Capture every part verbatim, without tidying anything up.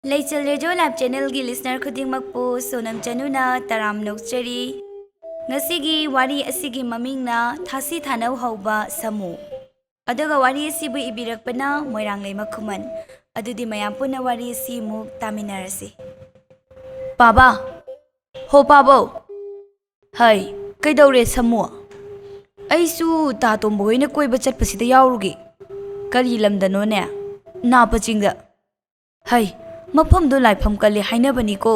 ꯂꯩꯆꯜ radio live ꯆꯦꯅꯦꯜꯒꯤ listener ꯈꯨꯗꯤꯡꯃꯛꯄꯨ ꯁꯣꯅꯝ ꯆꯅꯨꯅ ꯇꯔꯥꯝ ꯅꯣꯛꯆꯔꯤ꯫ ꯉꯁꯤꯒꯤ ꯋꯥꯔꯤ ꯑꯁꯤꯒꯤ ꯃꯃꯤꯡꯅ ꯊꯥꯁꯤ ꯊꯥꯅꯧ ꯍꯧꯕ ꯁꯥꯃꯨ꯫ ꯑꯗꯨꯒ ꯋꯥꯔꯤ ꯑꯁꯤꯕꯨ ꯏꯕꯤꯔꯛꯄꯅ ꯃꯣꯏꯔꯥꯡꯂꯩꯃ ꯈꯨꯃꯟ꯫ ꯑꯗꯨꯗꯤ ꯃꯌꯥꯝ ꯄꯨꯟꯅ ꯋꯥꯔꯤ ꯑꯁꯤ ꯑꯃꯨꯛ ꯇꯥꯃꯤꯟꯅꯔꯁꯤ꯫ ꯄꯥꯕ! ꯍꯣ ꯄꯥꯕꯧ! ꯍꯩ, ꯀꯩꯗꯧꯔꯦ ꯁꯥꯃꯨ? ꯑꯩꯁꯨ ꯇꯥ ꯇꯣꯝꯕ ꯍꯣꯏꯅ ꯀꯣꯏꯕ ꯆꯠꯄꯁꯤꯗ ꯌꯥꯎꯔꯨꯒꯦ꯫ ꯀꯔꯤ ꯂꯝꯗꯅꯣꯅꯦ? ꯅꯥꯄ ꯆꯤꯡꯗ꯫ ꯍꯩ, ꯃꯐꯝꯗꯣ ꯂꯥꯏꯐꯝ ꯀꯜꯂꯦ ꯍꯥꯏꯅꯕꯅꯤꯀꯣ꯫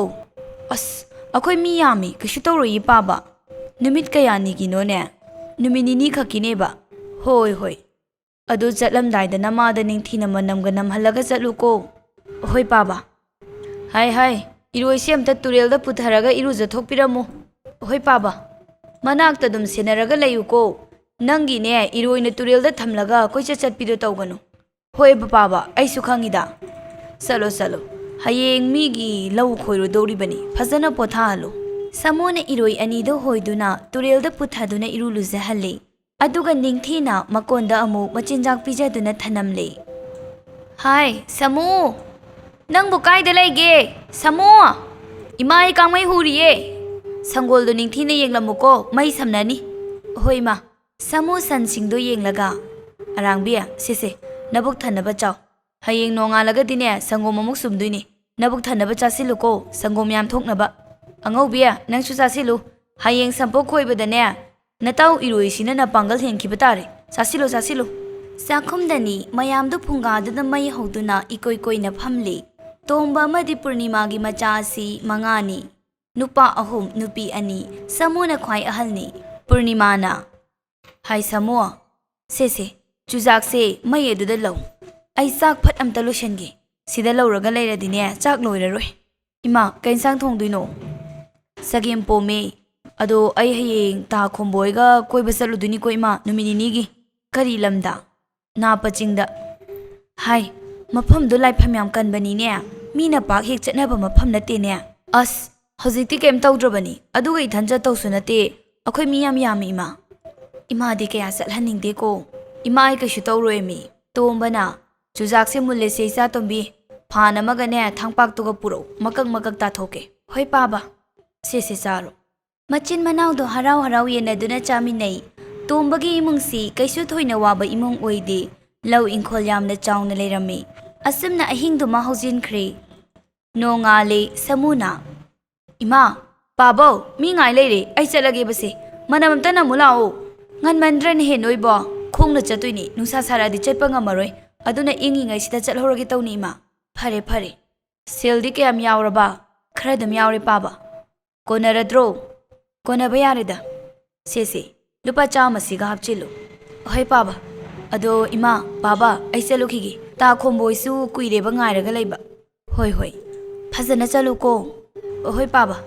ꯑꯁ, ꯑꯩꯈꯣꯏ ꯃꯤ ꯌꯥꯝꯃꯤ, ꯀꯩꯁꯨ ꯇꯧꯔꯣꯏꯌꯦ ꯄꯥꯕ꯫ ꯅꯨꯃꯤꯠ ꯀꯌꯥꯅꯤꯒꯤꯅꯣꯅꯦ? ꯅꯨꯃꯤꯠ ꯅꯤꯅꯤ ꯈꯛꯀꯤꯅꯦꯕ꯫ ꯍꯣꯏ, ꯍꯣꯏ꯫ ꯑꯗꯨ ꯆꯠꯂꯝꯗꯥꯏꯗ ꯅꯃꯥꯗ ꯅꯤꯡꯊꯤꯅ ꯃꯅꯝꯒ ꯅꯝꯍꯜꯂꯒ ꯆꯠꯂꯨꯀꯣ꯫ ꯍꯣꯏ ꯄꯥꯕ꯫ ꯍꯥꯏ, ꯍꯥꯏ, ꯏꯔꯣꯏꯁꯦ ꯑꯝꯇ ꯇꯨꯔꯦꯜꯗ ꯄꯨꯊꯔꯒ ꯏꯔꯨꯖꯊꯣꯛꯄꯤꯔꯝꯃꯨ꯫ ꯍꯣꯏ ꯄꯥꯕ꯫ ꯃꯅꯥꯛꯇ ꯑꯗꯨꯝ ꯁꯦꯟꯅꯔꯒ ꯂꯩꯌꯨꯀꯣ꯫ ꯅꯪꯒꯤꯅꯦ, ꯏꯔꯣꯏꯅ ꯇꯨꯔꯦꯜꯗ ꯊꯝꯂꯒ ꯀꯣꯏꯆꯠ ꯆꯠꯄꯤꯗꯣ ꯇꯧꯒꯅꯨ꯫ ꯍꯣꯏ ꯄꯥꯕ, ꯑꯩꯁꯨ ꯈꯪꯉꯤꯗ꯫ ꯆꯠꯂꯣ, ꯆꯠꯂꯣ꯫ ꯍꯌꯦꯡ ꯃꯤꯒꯤ ꯂꯧ ꯈꯣꯏꯔꯨꯗꯧꯔꯤꯕꯅꯤ꯫ ꯐꯖꯅ ꯄꯣꯊꯥꯍꯜꯂꯨ꯫ ꯁꯥꯃꯨꯅ ꯏꯔꯣꯏ ꯑꯅꯤꯗꯨ ꯍꯣꯏꯗꯨꯅ ꯇꯨꯔꯦꯜꯗ ꯄꯨꯊꯗꯨꯅ ꯏꯔꯨ ꯂꯨꯖꯍꯜꯂꯤ꯫ ꯑꯗꯨꯒ ꯅꯤꯡꯊꯤꯅ ꯃꯀꯣꯟꯗ ꯑꯃꯨꯛ ꯃꯆꯤꯟꯖꯥꯛ ꯄꯤꯖꯗꯨꯅ ꯊꯅꯝꯂꯦ꯫ ꯍꯥꯏ, ꯁꯥꯃꯨ! ꯅꯪꯕꯨ ꯀꯥꯏꯗ ꯂꯩꯒꯦ? ꯁꯥꯃꯨ! ꯏꯃꯥ, ꯑꯩ ꯀꯥꯡꯃꯩ ꯍꯨꯔꯤꯌꯦ꯫ ꯁꯪꯒꯣꯜꯗꯣ ꯅꯤꯡꯊꯤꯅ ꯌꯦꯡꯂꯝꯃꯨꯀꯣ, ꯃꯩ ꯁꯝꯅꯅꯤ꯫ ꯍꯣꯏ, ꯏꯃꯥ꯫ ꯁꯥꯃꯨ ꯁꯟꯁꯤꯡꯗꯣ ꯌꯦꯡꯂꯒ, "ꯑꯔꯥꯡꯕꯤ, ꯁꯦ, ꯁꯦ, ꯅꯕꯨꯛ ꯊꯟꯅꯕ ꯆꯥꯎ꯫ ꯍꯌꯦꯡ ꯅꯣꯡꯉꯥꯜꯂꯒꯗꯤꯅꯦ, ꯁꯪꯒꯣꯝ ꯑꯃꯨꯛ ꯁꯨꯝꯗꯣꯏꯅꯤ꯫ ꯅꯕꯨꯛ ꯊꯟꯅꯕ ꯆꯥꯁꯤꯜꯂꯨꯀꯣ, ꯁꯪꯒꯣꯝ ꯌꯥꯝ ꯊꯣꯛꯅꯕ꯫ ꯑꯉꯧꯕꯤ, ꯅꯪꯁꯨ ꯆꯥꯁꯤꯜꯂꯨ꯫ ꯍꯌꯦꯡ ꯁꯝꯄꯣꯛ ꯈꯣꯏꯕꯗꯅꯦ, ꯅꯇꯥꯎ ꯏꯔꯣꯏꯁꯤꯅ ꯅꯄꯥꯡꯒꯜ ꯍꯦꯟꯈꯤꯕ ꯇꯥꯔꯦ꯫ ꯆꯥꯁꯤꯜꯂꯨ, ꯆꯥꯁꯤꯜꯂꯨ꯫" ꯆꯥꯛꯈꯨꯝꯗꯅꯤ, ꯃꯌꯥꯝꯗꯨ ꯐꯨꯡꯒꯥꯗꯨꯅ ꯃꯩ ꯍꯧꯗꯨꯅ ꯏꯀꯣꯏ ꯀꯣꯏꯅ ꯐꯝꯂꯤ꯫ ꯇꯣꯝꯕ ꯑꯃꯗꯤ ꯄꯨꯔꯅꯤꯃꯥꯒꯤ ꯃꯆꯥ ꯑꯁꯤ ꯃꯉꯥꯅꯤ꯫ ꯅꯨꯄꯥ ꯑꯍꯨꯝ, ꯅꯨꯄꯤ ꯑꯅꯤ꯫ ꯁꯥꯃꯨꯅ ꯈ꯭ꯋꯥꯏ ꯑꯍꯜꯅꯤ꯫ ꯄꯨꯔꯅꯤꯃꯥꯅ, "ꯍꯥꯏ ꯁꯥꯃꯨ, ꯁꯦ, ꯁꯦ, ꯆꯨꯖꯥꯛꯁꯦ ꯃꯩ ꯑꯗꯨꯗ ꯂꯧ꯫ ꯑꯩ ꯆꯥꯛ ꯐꯠ ꯑꯝꯇ ꯂꯣꯏꯁꯟꯒꯦ꯫ ꯁꯤꯗ ꯂꯧꯔꯒ ꯂꯩꯔꯗꯤꯅꯦ, ꯆꯥꯛ ꯂꯣꯏꯔꯔꯣꯏ꯫" "ꯏꯃꯥ, ꯀꯩ ꯏꯟꯁꯥꯡ ꯊꯣꯡꯗꯣꯏꯅꯣ?" "ꯆꯒꯦꯝ ꯄꯣꯝꯃꯦ꯫ ꯑꯗꯣ ꯑꯩ ꯍꯌꯦꯡ ꯇꯥ ꯈꯣꯝꯕ ꯍꯣꯏꯒ ꯀꯣꯏꯕ ꯆꯠꯂꯨꯗꯣꯏꯅꯤꯀꯣ ꯏꯃꯥ, ꯅꯨꯃꯤꯠ ꯅꯤꯅꯤꯒꯤ꯫" "ꯀꯔꯤ ꯂꯝꯗ?" "ꯅꯥꯄ ꯆꯤꯡꯗ꯫" "ꯍꯥꯏ, ꯃꯐꯝꯗꯣ ꯂꯥꯏꯐꯝ ꯌꯥꯝ ꯀꯟꯕꯅꯤꯅꯦ꯫ ꯃꯤꯅ ꯄꯥꯛ ꯍꯦꯛ ꯆꯠꯅꯕ ꯃꯐꯝ ꯅꯠꯇꯦꯅꯦ꯫" "ꯑꯁ, ꯍꯧꯖꯤꯛꯇꯤ ꯀꯩꯝ ꯇꯧꯗ꯭ꯔꯕꯅꯤ꯫ ꯑꯗꯨꯒ ꯏꯊꯟ ꯆꯠꯇꯧꯁꯨ ꯅꯠꯇꯦ꯫ ꯑꯩꯈꯣꯏ ꯃꯤ ꯌꯥꯝ ꯌꯥꯝꯃꯤ ꯏꯃꯥ꯫" "ꯏꯃꯥꯗꯤ ꯀꯌꯥ ꯆꯠꯍꯟꯅꯤꯡꯗꯦꯀꯣ꯫" "ꯏꯃꯥ, ꯑꯩ ꯀꯩꯁꯨ ꯇꯧꯔꯣꯏꯃꯤ꯫" ꯇꯣꯝꯕꯅ, "ꯆꯨꯖꯥꯛꯁꯦ ꯃꯨꯜꯂꯦꯁꯦ ꯏꯆꯥꯇꯣꯝꯕꯤ꯫ ꯐꯥꯟ ꯑꯃꯒꯅꯦ ꯊꯥꯡꯄꯥꯛꯇꯨꯒ ꯄꯨꯔꯛꯎ, ꯃꯀꯛ ꯃꯀꯛ ꯇꯥꯊꯣꯛꯀꯦ꯫ "ꯍꯣꯏ ꯄꯥꯕ, ꯁꯦ ꯁꯦ ꯆꯥꯔꯣ"꯫ ꯃꯆꯤꯟ ꯃꯅꯥꯎꯗꯣ ꯍꯔꯥꯎ ꯍꯔꯥꯎ ꯌꯦꯟꯅꯗꯨꯅ ꯆꯥꯃꯤꯟꯅꯩ꯫ ꯇꯣꯝꯕꯒꯤ ꯏꯃꯨꯡꯁꯤ ꯀꯩꯁꯨ ꯊꯣꯏꯅ ꯋꯥꯕ ꯏꯃꯨꯡ ꯑꯣꯏꯗꯦ꯫ ꯂꯧ ꯏꯪꯈꯣꯜ ꯌꯥꯝꯅ ꯆꯥꯎꯅ ꯂꯩꯔꯝꯃꯤ꯫ ꯑꯁꯨꯝꯅ ꯑꯍꯤꯡꯗꯨꯃ ꯍꯧꯖꯤꯟꯈ꯭ꯔꯦ꯫ ꯅꯣꯡꯉꯥꯜꯂꯦ꯫ ꯁꯃꯨꯅ, "ꯏꯃꯥ, ꯄꯥꯕꯧ, ꯃꯤ ꯉꯥꯏ ꯂꯩꯔꯦ, ꯑꯩ ꯆꯠꯂꯒꯦꯕꯁꯦ꯫ ꯃꯅꯝ ꯑꯝꯇ ꯅꯝꯃꯨ ꯂꯥꯛꯑꯣ꯫ ꯉꯟꯃꯟꯗ꯭ꯔꯅꯦꯍꯦ ꯅꯣꯏꯕꯣ꯫ ꯈꯣꯡꯅ ꯆꯠꯇꯣꯏꯅꯤ, ꯅꯨꯡꯁꯥ ꯁꯥꯔꯛꯑꯗꯤ ꯆꯠꯄ ꯉꯝꯃꯔꯣꯏ꯫ ꯑꯗꯨꯅ ꯏꯪꯉꯤꯉꯩꯁꯤꯗ ꯆꯠꯍꯧꯔꯒꯦ ꯇꯧꯅꯤ ꯏꯃꯥ"꯫ "ꯐꯔꯦ ꯐꯔꯦ꯫ ꯁꯦꯜꯗꯤ ꯀꯌꯥꯝ ꯌꯥꯎꯔꯕ?" "ꯈꯔ ꯑꯗꯨꯝ ꯌꯥꯎꯔꯦ ꯄꯥꯕ"꯫ "ꯀꯣꯟꯅꯔꯗ꯭ꯔꯣ?" "ꯀꯣꯟꯅꯕ ꯌꯥꯔꯦꯗ꯫ ꯁꯦ ꯁꯦ, ꯂꯨꯄꯥ ꯆꯥꯝꯃꯁꯤꯒ ꯍꯥꯞꯆꯤꯜꯂꯨ"꯫ "ꯍꯣꯏ ꯄꯥꯕ꯫ ꯑꯗꯣ ꯏꯃꯥ, ꯄꯥꯕ, ꯑꯩ ꯆꯠꯂꯨꯈꯤꯒꯦ꯫ ꯇꯥ ꯈꯣꯝꯕꯣꯏꯁꯨ ꯀꯨꯏꯔꯦꯕ ꯉꯥꯏꯔꯒ ꯂꯩꯕ"꯫ "ꯍꯣꯏ ꯍꯣꯏ, ꯐꯖꯅ ꯆꯠꯂꯨꯀꯣ"꯫ "ꯍꯣꯏ ꯄꯥꯕ"꯫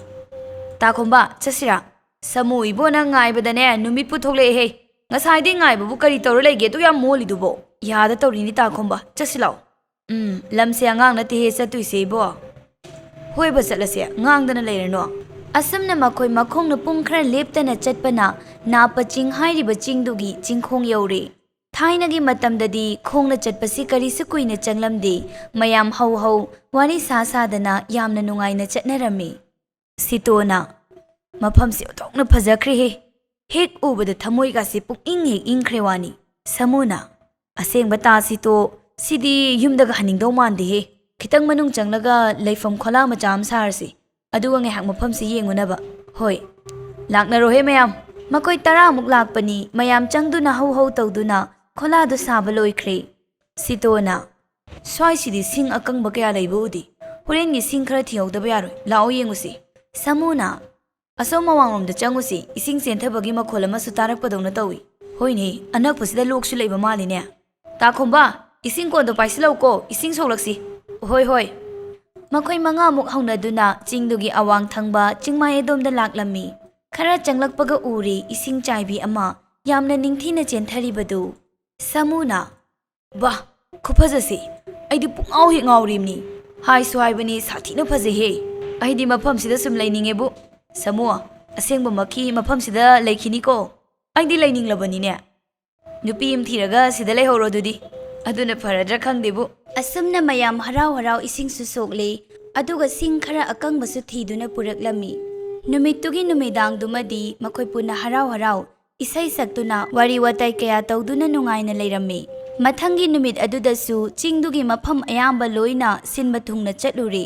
"ꯇꯥ ꯈꯣꯝꯕ, ꯆꯠꯁꯤꯔꯥ?" "ꯁꯃꯨ ꯏꯕꯣ, ꯅꯪ ꯉꯥꯏꯕꯗꯅꯦ ꯅꯨꯃꯤꯠꯄꯨ ꯊꯣꯛꯂꯛꯑꯦꯍꯦ꯫ ꯉꯁꯥꯏꯗꯩ ꯉꯥꯏꯕꯕꯨ ꯀꯔꯤ ꯇꯧꯔ ꯂꯩꯒꯦ ꯑꯗꯨ ꯌꯥꯝ ꯃꯣꯜꯂꯤꯗꯨꯕꯣ?" "ꯌꯥꯗ ꯇꯧꯔꯤꯅꯤ ꯇꯥ ꯈꯣꯝꯕ, ꯆꯠꯁꯤ ꯂꯥꯛꯑꯣ"꯫ "ꯎꯝ, ꯂꯝꯁꯦ ꯑꯉꯥꯡ ꯅꯠꯇꯦꯍꯦ ꯆꯠꯇꯣꯏꯁꯦ ꯏꯕꯣ"꯫ "ꯍꯣꯏꯕ, ꯆꯠꯂꯁꯦ, ꯉꯥꯡꯗꯅ ꯂꯩꯔꯅꯨ"꯫ ꯑꯁꯨꯝꯅ ꯃꯈꯣꯏ ꯃꯈꯣꯡꯅ ꯄꯨꯡ ꯈꯔ ꯂꯦꯞꯇꯅ ꯆꯠꯄꯅ ꯅꯥꯄ ꯆꯤꯡ ꯍꯥꯏꯔꯤꯕ ꯆꯤꯡꯗꯨꯒꯤ ꯆꯤꯡꯈꯣꯡ ꯌꯧꯔꯦ꯫ ꯊꯥꯏꯅꯒꯤ ꯃꯇꯝꯗꯗꯤ ꯈꯣꯡꯅ ꯆꯠꯄꯁꯤ ꯀꯔꯤꯁꯨ ꯀꯨꯏꯅ ꯆꯪꯂꯝꯗꯦ꯫ ꯃꯌꯥꯝ ꯍꯧ ꯍꯧ ꯋꯥꯔꯤ ꯁꯥ ꯁꯥꯗꯅ ꯌꯥꯝꯅ ꯅꯨꯡꯉꯥꯏꯅ ꯆꯠꯅꯔꯝꯃꯤ꯫ ꯁꯤꯇꯣꯅ, "ꯃꯐꯝꯁꯤ ꯑꯣꯟꯊꯣꯛꯅ ꯐꯖꯈ꯭ꯔꯦꯍꯦ꯫ ꯍꯦꯛ ꯎꯕꯗ ꯊꯃꯣꯏꯒꯥꯁꯦ ꯄꯨꯛꯏꯪ ꯍꯦꯛ ꯏꯪꯈ꯭ꯔꯦ ꯋꯥꯅꯤ"꯫ ꯁꯃꯨꯅ, "ꯑꯁꯦꯡꯕ ꯇꯥ ꯁꯤꯇꯣ, ꯁꯤꯗꯤ ꯌꯨꯝꯗꯒ ꯍꯟꯅꯤꯡꯗꯧ ꯃꯥꯟꯗꯦꯍꯦ꯫ ꯈꯤꯇꯪ ꯃꯅꯨꯡ ꯆꯪꯂꯒ ꯂꯩꯐꯝ ꯈꯣꯂꯥ ꯃꯆꯥ ꯑꯃ ꯁꯥꯔꯁꯤ꯫ ꯑꯗꯨꯒ ꯉꯥꯏꯍꯥꯛ ꯃꯐꯝꯁꯤ ꯌꯦꯡꯉꯨꯅꯕ"꯫ "ꯍꯣꯏ, ꯂꯥꯛꯅꯔꯣꯍꯦ ꯃꯌꯥꯝ"꯫ ꯃꯈꯣꯏ ꯇꯔꯥꯃꯨꯛ ꯂꯥꯛꯄꯅꯤ꯫ ꯃꯌꯥꯝ ꯆꯪꯗꯨꯅ ꯍꯧ ꯍꯧ ꯇꯧꯗꯨꯅ ꯈꯣꯂꯥꯗꯨ ꯁꯥꯕ ꯂꯣꯏꯈ꯭ꯔꯦ꯫ ꯁꯤꯇꯣꯅ, "ꯁ꯭ꯋꯥꯏꯁꯤꯗꯤ ꯁꯤꯡ ꯑꯀꯪꯕ ꯀꯌꯥ ꯂꯩꯕ ꯎꯗꯦ꯫ ꯍꯣꯔꯦꯟꯒꯤ ꯁꯤꯡ ꯈꯔ ꯊꯤꯍꯧꯗꯕ ꯌꯥꯔꯣꯏ꯫ ꯂꯥꯛꯑꯣ ꯌꯦꯡꯉꯨꯁꯤ"꯫ ꯁꯃꯨꯅ, "ꯑꯁꯣꯝ ꯃꯃꯥꯡꯂꯣꯝꯗ ꯆꯪꯉꯨꯁꯤ, ꯏꯁꯤꯡ ꯆꯦꯟꯊꯕꯒꯤ ꯃꯈꯣꯜ ꯑꯃꯁꯨ ꯇꯥꯔꯛꯄꯗꯧꯅ ꯇꯧꯏ"꯫ "ꯍꯣꯏꯅꯦ, ꯑꯅꯛꯄꯁꯤꯗ ꯂꯣꯛꯁꯨ ꯂꯩꯕ ꯃꯥꯜꯂꯤꯅꯦ"꯫ "ꯇꯥ ꯈꯣꯝꯕ, ꯏꯁꯤꯡ ꯀꯣꯟꯗꯣ ꯄꯥꯏꯁꯤꯜꯂꯛꯎꯀꯣ, ꯏꯁꯤꯡ ꯁꯣꯛꯂꯛꯁꯤ"꯫ "ꯍꯣꯏ, ꯍꯣꯏ"꯫ ꯃꯈꯣꯏ ꯃꯉꯥꯃꯨꯛ ꯍꯧꯅꯗꯨꯅ ꯆꯤꯡꯗꯨꯒꯤ ꯑꯋꯥꯡ ꯊꯪꯕ ꯆꯤꯡꯃꯥꯏ ꯑꯗꯣꯝꯗ ꯂꯥꯛꯂꯝꯃꯤ꯫ ꯈꯔ ꯆꯪꯂꯛꯄꯒ ꯎꯔꯦ ꯏꯁꯤꯡ ꯆꯥꯏꯕꯤ ꯑꯃ ꯌꯥꯝꯅ ꯅꯤꯡꯊꯤꯅ ꯆꯦꯟꯊꯔꯤꯕꯗꯨ꯫ ꯁꯃꯨꯅ, "ꯕꯥ, ꯈꯨꯐꯖꯁꯤ! ꯑꯩꯗꯤ ꯄꯨꯡꯉꯥꯎ ꯍꯦꯛ ꯉꯥꯎꯔꯤꯕꯅꯤ꯫ ꯍꯥꯏꯁꯨ ꯍꯥꯏꯕꯅꯤ, ꯁꯥꯊꯤꯅ ꯐꯖꯩꯍꯦ꯫ ꯑꯩꯗꯤ ꯃꯐꯝꯁꯤꯗ ꯁꯨꯝ ꯂꯩꯅꯤꯡꯉꯦꯕꯨ"꯫ "ꯁꯃꯨ, ꯑꯁꯦꯡꯕꯃꯛꯀꯤ ꯃꯐꯝꯁꯤꯗ ꯂꯩꯈꯤꯅꯤꯀꯣ? ꯑꯩꯗꯤ ꯂꯩꯅꯤꯡꯂꯕꯅꯤꯅꯦ"꯫ "ꯅꯨꯄꯤ ꯑꯃ ꯊꯤꯔꯒ ꯁꯤꯗ ꯂꯩꯍꯧꯔꯣ ꯑꯗꯨꯗꯤ"꯫ ꯑꯗꯨꯅ ꯐꯔꯗ꯭ꯔꯥ ꯈꯪꯗꯦꯕꯨ꯫ ꯑꯁꯨꯝꯅ ꯃꯌꯥꯝ ꯍꯔꯥꯎ ꯍꯔꯥꯎ ꯏꯁꯤꯡꯁꯨ ꯁꯣꯛꯂꯦ, ꯑꯗꯨꯒ ꯁꯤꯡ ꯈꯔ ꯑꯀꯪꯕꯁꯨ ꯊꯤꯗꯨꯅ ꯄꯨꯔꯛꯂꯝꯃꯤ꯫ ꯅꯨꯃꯤꯠꯇꯨꯒꯤ ꯅꯨꯃꯤꯗꯥꯡꯗꯨꯃꯗꯤ ꯃꯈꯣꯏ ꯄꯨꯟꯅ ꯍꯔꯥꯎ ꯍꯔꯥꯎ ꯏꯁꯩ ꯁꯛꯇꯨꯅ ꯋꯥꯔꯤ ꯋꯥꯇꯥꯏ ꯀꯌꯥ ꯇꯧꯗꯨꯅ ꯅꯨꯡꯉꯥꯏꯅ ꯂꯩꯔꯝꯃꯤ꯫ ꯃꯊꯪꯒꯤ ꯅꯨꯃꯤꯠ ꯑꯗꯨꯗꯁꯨ ꯆꯤꯡꯗꯨꯒꯤ ꯃꯐꯝ ꯑꯌꯥꯝꯕ ꯂꯣꯏꯅ ꯁꯤꯟꯕ ꯊꯨꯡꯅ ꯆꯠꯂꯨꯔꯦ꯫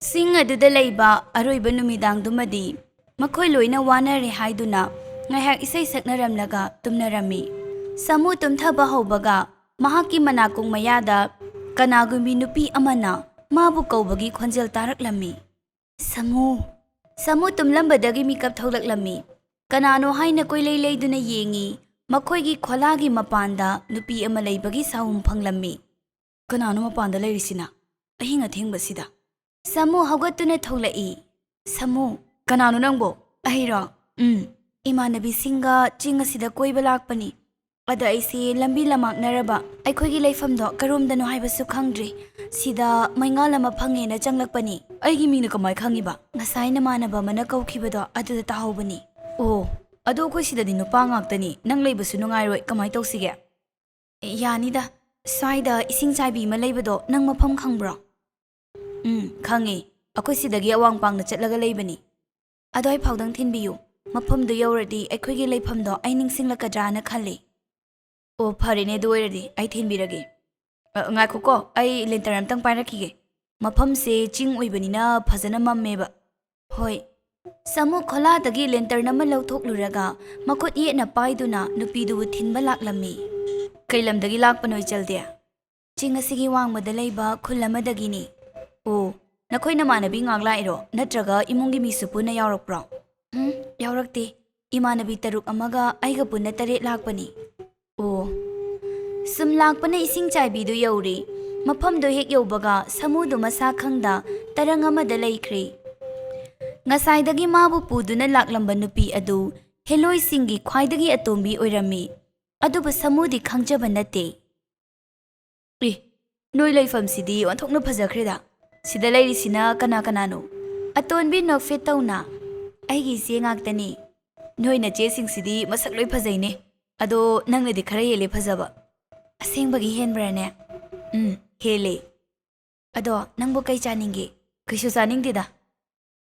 ꯆꯤꯡ ꯑꯗꯨꯗ ꯂꯩꯕ ꯑꯔꯣꯏꯕ ꯅꯨꯃꯤꯗꯥꯡꯗꯨꯃꯗꯤ ꯃꯈꯣꯏ ꯂꯣꯏꯅ ꯋꯥꯅꯔꯦ ꯍꯥꯏꯗꯨꯅ ꯉꯥꯏꯍꯥꯛ ꯏꯁꯩ ꯁꯛꯅꯔꯝꯂꯒ ꯇꯨꯝꯅꯔꯝꯃꯤ꯫ ꯁꯥꯃꯨ ꯇꯨꯝꯊꯕ ꯍꯧꯕꯒ ꯃꯍꯥꯛꯀꯤ ꯃꯅꯥꯀꯣꯡ ꯃꯌꯥꯗ ꯀꯅꯥꯒꯨꯝꯕꯤ ꯅꯨꯄꯤ ꯑꯃꯅ ꯃꯥꯕꯨ ꯀꯧꯕꯒꯤ ꯈꯣꯟꯖꯦꯜ ꯇꯥꯔꯛꯂꯝꯃꯤ꯫ "ꯁꯥꯃꯨ!" ꯁꯥꯃꯨ ꯇꯨꯝꯂꯝꯕꯗꯒꯤ ꯃꯤꯀꯞ ꯊꯣꯛꯂꯛꯂꯝꯃꯤ꯫ ꯀꯅꯥꯅꯣ ꯍꯥꯏꯅ ꯀꯣꯏꯂꯩ ꯂꯩꯗꯨꯅ ꯌꯦꯡꯉꯤ꯫ ꯃꯈꯣꯏꯒꯤ ꯈꯣꯂꯥꯒꯤ ꯃꯄꯥꯟꯗ ꯅꯨꯄꯤ ꯑꯃ ꯂꯩꯕꯒꯤ ꯁꯥꯍꯨꯝ ꯐꯪꯂꯝꯃꯤ꯫ "ꯀꯅꯥꯅꯣ ꯃꯄꯥꯟꯗ ꯂꯩꯔꯤꯁꯤꯅ ꯑꯍꯤꯡ ꯑꯊꯦꯡꯕꯁꯤꯗ?" ꯁꯥꯃꯨ ꯍꯧꯒꯠꯇꯨꯅ ꯊꯣꯛꯂꯛꯏ꯫ "ꯁꯥꯃꯨ!" "ꯀꯅꯥꯅꯣ ꯅꯪꯕꯣ?" "ꯑꯩꯔꯣ? ꯎꯝ, ꯏꯃꯥꯟꯅꯕꯤꯁꯤꯡꯒ ꯆꯤꯡ ꯑꯁꯤꯗ ꯀꯣꯏꯕ ꯂꯥꯛꯄꯅꯤ꯫ ꯑꯗ ꯑꯩꯁꯤ ꯂꯝꯕꯤ ꯂꯝꯃꯥꯡꯅꯔꯕ ꯑꯩꯈꯣꯏꯒꯤ ꯂꯩꯐꯝꯗꯣ ꯀꯔꯣꯝꯗꯅꯣ ꯍꯥꯏꯕꯁꯨ ꯈꯪꯗ꯭ꯔꯤ꯫ ꯁꯤꯗ ꯃꯩꯉꯥꯜ ꯑꯃ ꯐꯪꯉꯦꯅ ꯆꯪꯂꯛꯄꯅꯤ꯫" "ꯑꯩꯒꯤ ꯃꯤꯡꯅ ꯀꯃꯥꯏ ꯈꯪꯉꯤꯕ?" "ꯉꯁꯥꯏ ꯅꯃꯥꯟꯅꯕ ꯑꯃꯅ ꯀꯧꯈꯤꯕꯗꯣ ꯑꯗꯨꯗ ꯇꯥꯍꯧꯕꯅꯤ꯫" "ꯑꯣ, ꯑꯗꯣ ꯑꯩꯈꯣꯏ ꯁꯤꯗꯗꯤ ꯅꯨꯄꯥ ꯉꯥꯛꯇꯅꯤ, ꯅꯪ ꯂꯩꯕꯁꯨ ꯅꯨꯡꯉꯥꯏꯔꯣꯏ, ꯀꯃꯥꯏ ꯇꯧꯁꯤꯒꯦ?" "ꯌꯥꯅꯤꯗ, ꯁ꯭ꯋꯥꯏꯗ ꯏꯁꯤꯡ ꯆꯥꯏꯕꯤ ꯑꯃ ꯂꯩꯕꯗꯣ ꯅꯪ ꯃꯐꯝ ꯈꯪꯕ꯭ꯔꯣ?" "ꯎꯝ, ꯈꯪꯉꯦ, ꯑꯩꯈꯣꯏ ꯁꯤꯗꯒꯤ ꯑꯋꯥꯡ ꯄꯥꯡꯅ ꯆꯠꯂꯒ ꯂꯩꯕꯅꯤ꯫ ꯑꯗ꯭ꯋꯥꯏ ꯐꯥꯎꯗꯪ ꯊꯤꯟꯕꯤꯌꯨ, ꯃꯐꯝꯗꯨ ꯌꯧꯔꯗꯤ ꯑꯩꯈꯣꯏꯒꯤ ꯂꯩꯐꯝꯗꯣ ꯑꯩ ꯅꯤꯡꯁꯤꯡꯂꯛꯀꯗ꯭ꯔꯥꯅ ꯈꯜꯂꯤ꯫" "ꯑꯣ, ꯐꯔꯦꯅꯦ, ꯑꯗꯨ ꯑꯣꯏꯔꯗꯤ ꯑꯩ ꯊꯤꯟꯕꯤꯔꯒꯦ꯫ ꯑ, ꯉꯥꯏꯈꯣꯀꯣ, ꯑꯩ ꯂꯦꯟꯇꯔꯟ ꯑꯝꯇꯪ ꯄꯥꯏꯔꯛꯈꯤꯒꯦ꯫ ꯃꯐꯝꯁꯦ ꯆꯤꯡ ꯑꯣꯏꯕꯅꯤꯅ ꯐꯖꯅ ꯃꯝꯃꯦꯕ꯫" "ꯍꯣꯏ꯫" ꯁꯥꯃꯨ ꯈꯣꯂꯥꯗꯒꯤ ꯂꯦꯟꯇꯔꯟ ꯑꯃ ꯂꯧꯊꯣꯛꯂꯨꯔꯒ ꯃꯈꯨꯠ ꯌꯦꯠꯅ ꯄꯥꯏꯗꯨꯅ ꯅꯨꯄꯤꯗꯨꯕꯨ ꯊꯤꯟꯕ ꯂꯥꯛꯂꯝꯃꯤ꯫ "ꯀꯩ ꯂꯝꯗꯒꯤ ꯂꯥꯛꯄꯅꯣ, ꯏꯆꯜꯗꯤ?" "ꯆꯤꯡ ꯑꯁꯤꯒꯤ ꯋꯥꯡꯃꯗ ꯂꯩꯕ ꯈꯨꯜ ꯑꯃꯗꯒꯤꯅꯤ꯫" "ꯑꯣ, ꯅꯈꯣꯏ ꯅꯃꯥꯟꯅꯕꯤ ꯉꯥꯛ ꯂꯥꯛꯏꯔꯣ, ꯅꯠꯇ꯭ꯔꯒ ꯏꯃꯨꯡꯒꯤ ꯃꯤꯁꯨ ꯄꯨꯟꯅ ꯌꯥꯎꯔꯛꯄ꯭ꯔꯣ?" "ꯎꯝ, ꯌꯥꯎꯔꯛꯇꯦ꯫ ꯏꯃꯥꯟꯅꯕꯤ ꯇꯔꯨꯛ ꯑꯃꯒ ꯑꯩꯒ ꯄꯨꯟꯅ ꯇꯔꯦꯠ ꯂꯥꯛꯄꯅꯤ꯫" "ꯑꯣ꯫" ꯁꯨꯝ ꯂꯥꯛꯄꯅ ꯏꯁꯤꯡ ꯆꯥꯏꯕꯤꯗꯨ ꯌꯧꯔꯦ꯫ ꯃꯐꯝꯗꯨ ꯍꯦꯛ ꯌꯧꯕꯒ ꯁꯥꯃꯨꯗꯨ ꯃꯁꯥ ꯈꯪꯗ ꯇꯔꯪ ꯑꯃꯗ ꯂꯩꯈ꯭ꯔꯦ꯫ ꯉꯁꯥꯏꯗꯒꯤ ꯃꯥꯕꯨ ꯄꯨꯗꯨꯅ ꯂꯥꯛꯂꯝꯕ ꯅꯨꯄꯤ ꯑꯗꯨ ꯍꯦꯂꯣꯏꯁꯤꯡꯒꯤ ꯈ꯭ꯋꯥꯏꯗꯒꯤ ꯑꯇꯣꯝꯕꯤ ꯑꯣꯏꯔꯝꯃꯤ꯫ ꯑꯗꯨꯕꯨ ꯁꯥꯃꯨꯗꯤ ꯈꯪꯖꯕ ꯅꯠꯇꯦ꯫ "ꯑꯦ, ꯅꯣꯏ ꯂꯩꯐꯝꯁꯤꯗꯤ ꯑꯣꯟꯊꯣꯛꯅ ꯐꯖꯈ꯭ꯔꯦꯗ꯫ ꯁꯤꯗ ꯂꯩꯔꯤꯁꯤꯅ ꯀꯅꯥ ꯀꯅꯥꯅꯣ?" ꯑꯇꯣꯟꯕꯤ ꯅꯣꯛꯐꯦꯠ ꯇꯧꯅ, "ꯑꯩꯒꯤ ꯏꯆꯦ ꯉꯥꯛꯇꯅꯤ꯫" "ꯅꯣꯏ ꯅꯆꯦꯁꯤꯡꯁꯤꯗꯤ ꯃꯁꯛ ꯂꯣꯏ ꯐꯖꯩꯅꯦ꯫ ꯑꯗꯣ ꯅꯪꯅꯗꯤ ꯈꯔ ꯍꯦꯜꯂꯦ ꯐꯖꯕ꯫" ꯑꯁꯦꯡꯕꯒꯤ ꯍꯦꯟꯕ꯭ꯔꯥꯅꯦ? ꯎꯝ, ꯍꯦꯜꯂꯦ꯫ ꯑꯗꯣ ꯅꯪꯕꯨ ꯀꯩ ꯆꯥꯅꯤꯡꯒꯦ? ꯀꯩꯁꯨ ꯆꯥꯅꯤꯡꯗꯦꯗ꯫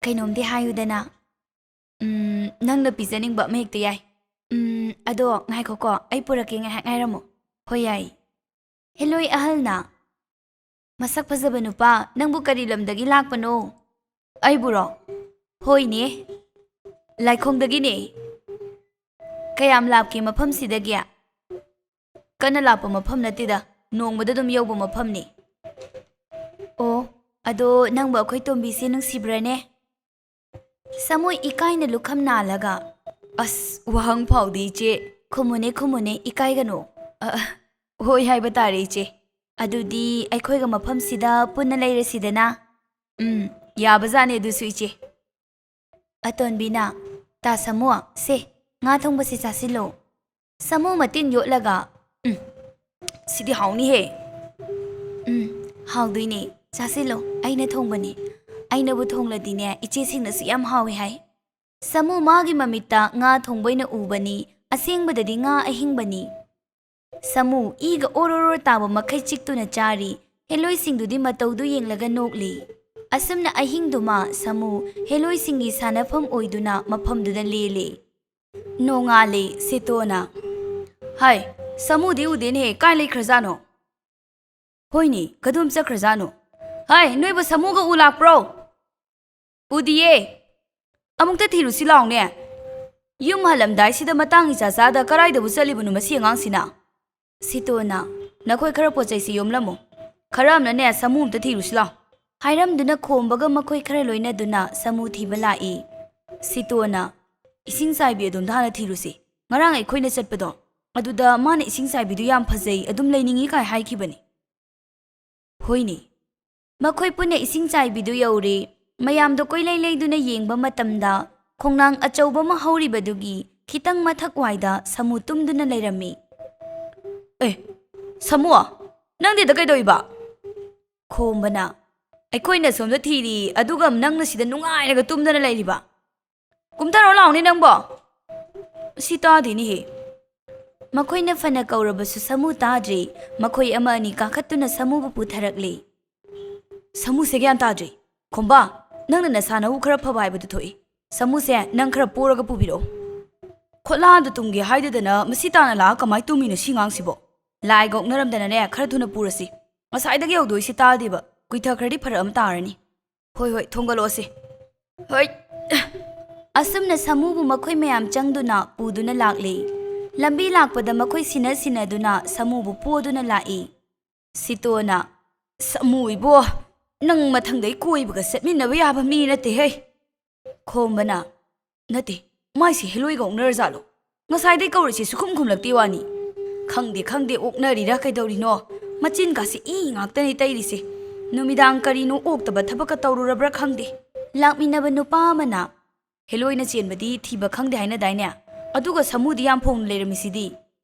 ꯀꯩꯅꯣꯝꯗꯤ ꯍꯥꯏꯌꯨꯗꯅ꯫ ꯎꯝ, ꯅꯪꯅ ꯄꯤꯖꯅꯤꯡꯕ ꯑꯃ ꯍꯦꯛꯇ ꯌꯥꯏ꯫ ꯎꯝ, ꯑꯗꯣ ꯉꯥꯏꯈꯣꯀꯣ, ꯑꯩ ꯄꯨꯔꯛꯀꯦ, ꯉꯥꯏꯍꯥꯛ ꯉꯥꯏꯔꯝꯃꯣ꯫ ꯍꯣꯏ, ꯌꯥꯏ꯫ ꯍꯦꯂꯣꯏ ꯑꯍꯜꯅ, "ꯃꯁꯛ ꯐꯖꯕ ꯅꯨꯄꯥ, ꯅꯪꯕꯨ ꯀꯔꯤ ꯂꯝꯗꯒꯤ ꯂꯥꯛꯄꯅꯣ?" "ꯑꯩꯕꯨꯔꯣ?" "ꯍꯣꯏꯅꯦ, ꯂꯥꯏꯈꯣꯡꯗꯒꯤꯅꯦ꯫" "ꯀꯌꯥꯝ ꯂꯥꯞꯀꯦ ꯃꯐꯝꯁꯤꯗꯒꯤ?" "ꯀꯟꯅ ꯂꯥꯞꯄ ꯃꯐꯝ ꯅꯠꯇꯦꯗ, ꯅꯣꯡꯃꯗ ꯑꯗꯨꯝ ꯌꯧꯕ ꯃꯐꯝꯅꯤ꯫" "ꯑꯣ, ꯑꯗꯣ ꯅꯪꯕꯨ ꯑꯩꯈꯣꯏ ꯇꯣꯝꯕꯤꯁꯦ ꯅꯨꯡꯁꯤꯕ꯭ꯔꯥꯅꯦ?" ꯁꯥꯃꯨ ꯏꯀꯥꯏꯅ ꯂꯨꯈꯝ ꯅꯥꯜꯂꯒ, "ꯑꯁ, ꯋꯥꯍꯪ ꯐꯥꯎꯗꯤ ꯏꯆꯦ꯫" "ꯈꯨꯝꯃꯨꯅꯦ, ꯈꯨꯝꯃꯨꯅꯦ, ꯏꯀꯥꯏꯒꯅꯨ꯫" "ꯑ, ꯍꯣꯏ ꯍꯥꯏꯕ ꯇꯥꯔꯦ ꯏꯆꯦ꯫ ꯑꯗꯨꯗꯤ ꯑꯩꯈꯣꯏꯒ ꯃꯐꯝꯁꯤꯗ ꯄꯨꯟꯅ ꯂꯩꯔꯁꯤꯗꯅ꯫" "ꯎꯝ, ꯌꯥꯕꯖꯥꯠꯅꯦ ꯑꯗꯨꯁꯨ ꯏꯆꯦ꯫" ꯑꯇꯣꯟꯕꯤꯅ, "ꯇꯥ ꯁꯥꯃꯨ, ꯁꯦ, ꯉꯥ ꯊꯣꯡꯕꯁꯤ ꯆꯥꯁꯤꯜꯂꯣ꯫" ꯁꯥꯃꯨ ꯃꯇꯤꯟ ꯌꯣꯠꯂꯒ, "ꯎꯝ, ꯁꯤꯗꯤ ꯍꯥꯎꯅꯤꯍꯦ꯫" "ꯎꯝ, ꯍꯥꯎꯗꯣꯏꯅꯦ, ꯆꯥꯁꯤꯜꯂꯣ, ꯑꯩꯅ ꯊꯣꯡꯕꯅꯦ꯫ ꯑꯩꯅꯕꯨ ꯊꯣꯡꯂꯗꯤꯅꯦ, ꯏꯆꯦꯁꯤꯡꯅꯁꯨ ꯌꯥꯝ ꯍꯥꯎꯋꯦ ꯍꯥꯏ꯫" ꯁꯥꯃꯨ ꯃꯥꯒꯤ ꯃꯃꯤꯠꯇ ꯉꯥ ꯊꯣꯡꯕ ꯑꯣꯏꯅ ꯎꯕꯅꯤ, ꯑꯁꯦꯡꯕꯗꯗꯤ ꯉꯥ ꯑꯍꯤꯡꯕꯅꯤ꯫ ꯁꯥꯃꯨ ꯏꯒ ꯑꯣꯔꯣꯔꯣ ꯇꯥꯕ ꯃꯈꯩ ꯆꯤꯛꯇꯨꯅ ꯆꯥꯔꯤ꯫ ꯍꯦꯂꯣꯏꯁꯤꯡꯗꯨꯗꯤ ꯃꯇꯧꯗꯨ ꯌꯦꯡꯂꯒ ꯅꯣꯛꯂꯤ꯫ ꯑꯁꯨꯝꯅ ꯑꯍꯤꯡꯗꯨꯃ ꯁꯥꯃꯨ ꯍꯦꯂꯣꯏꯁꯤꯡꯒꯤ ꯁꯥꯟꯅꯐꯝ ꯑꯣꯏꯗꯨꯅ ꯃꯐꯝꯗꯨꯗ ꯂꯦꯜꯂꯤ꯫ ꯅꯣꯡꯉꯥꯜꯂꯤ꯫ ꯁꯤꯇꯣꯅ, "ꯍꯥꯏ, ꯁꯥꯃꯨꯗꯤ ꯎꯗꯦꯅꯦꯍꯦ, ꯀꯥꯏ ꯂꯩꯈ꯭ꯔꯖꯥꯠꯅꯣ? ꯍꯣꯏꯅꯦ, ꯀꯗꯣꯝ ꯆꯠꯈ꯭ꯔꯖꯥꯠꯅꯣ? ꯍꯥꯏ, ꯅꯣꯏꯕꯨ ꯁꯥꯃꯨꯒ ꯎ ꯂꯥꯛꯄ꯭ꯔꯣ?" "ꯎꯗꯤꯌꯦ꯫ ꯑꯃꯨꯛꯇ ꯊꯤꯔꯨꯁꯤ ꯂꯥꯎꯅꯦ꯫ ꯌꯨꯝ ꯍꯜꯂꯝꯗꯥꯏꯁꯤꯗ ꯃꯇꯥꯡ ꯏꯆꯥ ꯆꯥꯗ ꯀꯔꯥꯏꯗꯕꯨ ꯆꯠꯂꯤꯕꯅꯣ ꯃꯁꯤ ꯑꯉꯥꯡꯁꯤꯅ?" ꯁꯤꯇꯣꯅ, "ꯅꯈꯣꯏ ꯈꯔ ꯄꯣꯠ ꯆꯩꯁꯤ ꯌꯣꯝꯂꯝꯃꯨ꯫ ꯈꯔ ꯑꯃꯅꯅꯦ ꯁꯥꯃꯨ ꯑꯝꯇ ꯊꯤꯔꯨꯁꯤ ꯂꯥꯎ꯫" ꯍꯥꯏꯔꯝꯗꯨꯅ ꯈꯣꯝꯕꯒ ꯃꯈꯣꯏ ꯈꯔ ꯂꯣꯏꯅꯗꯨꯅ ꯁꯥꯃꯨ ꯊꯤꯕ ꯂꯥꯛꯏ꯫ ꯁꯤꯇꯣꯅ, "ꯏꯁꯤꯡ ꯆꯥꯏꯕꯤ ꯑꯗꯣꯝꯗ ꯍꯥꯟꯅ ꯊꯤꯔꯨꯁꯤ꯫ ꯉꯔꯥꯡ ꯑꯩꯈꯣꯏꯅ ꯆꯠꯄꯗꯣ, ꯑꯗꯨꯗ ꯃꯥꯅ ꯏꯁꯤꯡ ꯆꯥꯏꯕꯤꯗꯨ ꯌꯥꯝ ꯐꯖꯩ, ꯑꯗꯨꯝ ꯂꯩꯅꯤꯡꯏ ꯀꯥꯏ ꯍꯥꯏꯈꯤꯕꯅꯤ꯫" ꯍꯣꯏꯅꯦ꯫ ꯃꯈꯣꯏ ꯄꯨꯟꯅ ꯏꯁꯤꯡ ꯆꯥꯏꯕꯤꯗꯨ ꯌꯧꯔꯦ꯫ ꯃꯌꯥꯝꯗꯣ ꯀꯣꯏꯂꯩ ꯂꯩꯗꯨꯅ ꯌꯦꯡꯕ ꯃꯇꯝꯗ ꯈꯣꯡꯅꯥꯡ ꯑꯆꯧꯕ ꯑꯃ ꯍꯧꯔꯤꯕꯗꯨꯒꯤ ꯈꯤꯇꯪ ꯃꯊꯛ ꯋꯥꯏꯗ ꯁꯥꯃꯨ ꯇꯨꯝꯗꯨꯅ ꯂꯩꯔꯝꯃꯤ꯫ "ꯑꯦ, ꯁꯥꯃꯨ, ꯅꯪꯗꯤ ꯑꯗ ꯀꯩꯗꯧꯏꯕ?" ꯈꯣꯝꯕꯅ, "ꯑꯩꯈꯣꯏꯅ ꯁꯣꯝꯗ ꯊꯤꯔꯤ, ꯑꯗꯨꯒ ꯅꯪꯅ ꯁꯤꯗ ꯅꯨꯡꯉꯥꯏꯔꯒ ꯇꯨꯝꯗꯅ ꯂꯩꯔꯤꯕ꯫ ꯀꯨꯝꯊꯔꯣ ꯂꯥꯎꯅꯦ ꯅꯪꯕꯣ꯫" ꯁꯤ ꯇꯥꯗꯦꯅꯦꯍꯦ꯫ ꯃꯈꯣꯏꯅ ꯐꯅ ꯀꯧꯔꯕꯁꯨ ꯁꯥꯃꯨ ꯇꯥꯗ꯭ꯔꯤ꯫ ꯃꯈꯣꯏ ꯑꯃ ꯑꯅꯤ ꯀꯥꯈꯠꯇꯨꯅ ꯁꯥꯃꯨꯕꯨ ꯄꯨꯊꯔꯛꯂꯤ꯫ "ꯁꯥꯃꯨꯁꯦ ꯒ꯭ꯌꯥꯟ ꯇꯥꯗ꯭ꯔꯤ꯫ ꯈꯣꯝꯕꯥ, ꯅꯪꯅ ꯅꯁꯥ ꯅꯎ ꯈꯔ ꯐꯕ ꯍꯥꯏꯕꯗꯨ ꯊꯣꯛꯏ꯫ ꯁꯥꯃꯨꯁꯦ ꯅꯪ ꯈꯔ ꯄꯣꯔꯒ ꯄꯨꯕꯤꯔꯛꯑꯣ꯫ ꯈꯣꯠꯂꯥꯟꯗ ꯇꯨꯝꯒꯦ ꯍꯥꯏꯗꯗꯅ ꯃꯁꯤ ꯇꯥꯅ ꯂꯥꯛꯑ ꯀꯃꯥꯏ ꯇꯨꯝꯃꯤꯅꯣ ꯁꯤ ꯉꯥꯡꯁꯤꯕꯣ? ꯂꯥꯏꯒ ꯑꯣꯛꯅꯔꯝꯗꯅꯅꯦ, ꯈꯔ ꯊꯨꯅ ꯄꯨꯔꯁꯤ꯫ ꯉꯁꯥꯏꯗꯒꯤ ꯍꯧꯗꯣꯛꯏꯁꯤ ꯇꯥꯗꯦꯕ꯫ ꯀꯨꯏꯊꯈ꯭ꯔꯗꯤ ꯐꯔꯛ ꯑꯃ ꯇꯥꯔꯅꯤ꯫ ꯍꯣꯏ, ꯍꯣꯏ, ꯊꯣꯡꯒꯠꯂꯛꯑꯣꯁꯦ꯫ ꯍꯣꯏ!" ꯑꯁꯨꯝꯅ ꯁꯥꯃꯨꯕꯨ ꯃꯈꯣꯏ ꯃꯌꯥꯝ ꯆꯪꯗꯨꯅ ꯄꯨꯗꯨꯅ ꯂꯥꯛꯂꯤ꯫ ꯂꯝꯕꯤ ꯂꯥꯛꯄꯗ ꯃꯈꯣꯏ ꯁꯤꯟꯅ ꯁꯤꯟꯅꯗꯨꯅ ꯁꯥꯃꯨꯕꯨ ꯄꯣꯗꯨꯅ ꯂꯥꯛꯏ꯫ ꯁꯤꯇꯣꯅ, "ꯁꯥꯃꯨ ꯏꯕꯣ, ꯅꯪ ꯃꯊꯪꯗꯩ ꯀꯣꯏꯕꯒ ꯆꯠꯃꯤꯟꯅꯕ ꯌꯥꯕ ꯃꯤ ꯅꯠꯇꯦꯍꯦ꯫" ꯈꯣꯝꯕꯅ, "ꯅꯠꯇꯦ, ꯃꯥꯏꯁꯦ ꯍꯦꯂꯣꯏꯒ ꯑꯣꯛꯅꯔꯖꯥꯠꯂꯣ? ꯉꯁꯥꯏꯗꯩ ꯀꯧꯔꯤꯁꯦ ꯁꯨꯈꯨꯝ ꯈꯨꯝꯂꯛꯇꯦ ꯋꯥꯅꯤ꯫ ꯈꯪꯗꯦ, ꯈꯪꯗꯦ, ꯑꯣꯛꯅꯔꯤꯔꯥ ꯀꯩꯗꯧꯔꯤꯅꯣ? ꯃꯆꯤꯟꯒꯥꯁꯦ ꯏ ꯉꯥꯛꯇꯅꯤ ꯇꯩꯔꯤꯁꯦ꯫ ꯅꯨꯃꯤꯗꯥꯡ ꯀꯔꯤꯅꯣ ꯑꯣꯛꯇꯕ ꯊꯕꯛꯀ ꯇꯧꯔꯨꯔꯕ꯭ꯔꯥ ꯈꯪꯗꯦ꯫" ꯂꯥꯛꯃꯤꯟꯅꯕ ꯅꯨꯄꯥ ꯑꯃꯅ, "ꯍꯦꯂꯣꯏꯅ ꯆꯦꯟꯕꯗꯤ ꯊꯤꯕ ꯈꯪꯗꯦ ꯍꯥꯏꯅꯗꯥꯏꯅꯦ? ꯑꯗꯨꯒ ꯁꯥꯃꯨꯗꯤ ꯌꯥꯝ ꯐꯣꯡꯅ ꯂꯩꯔꯝꯃꯤꯁꯤꯗꯤ꯫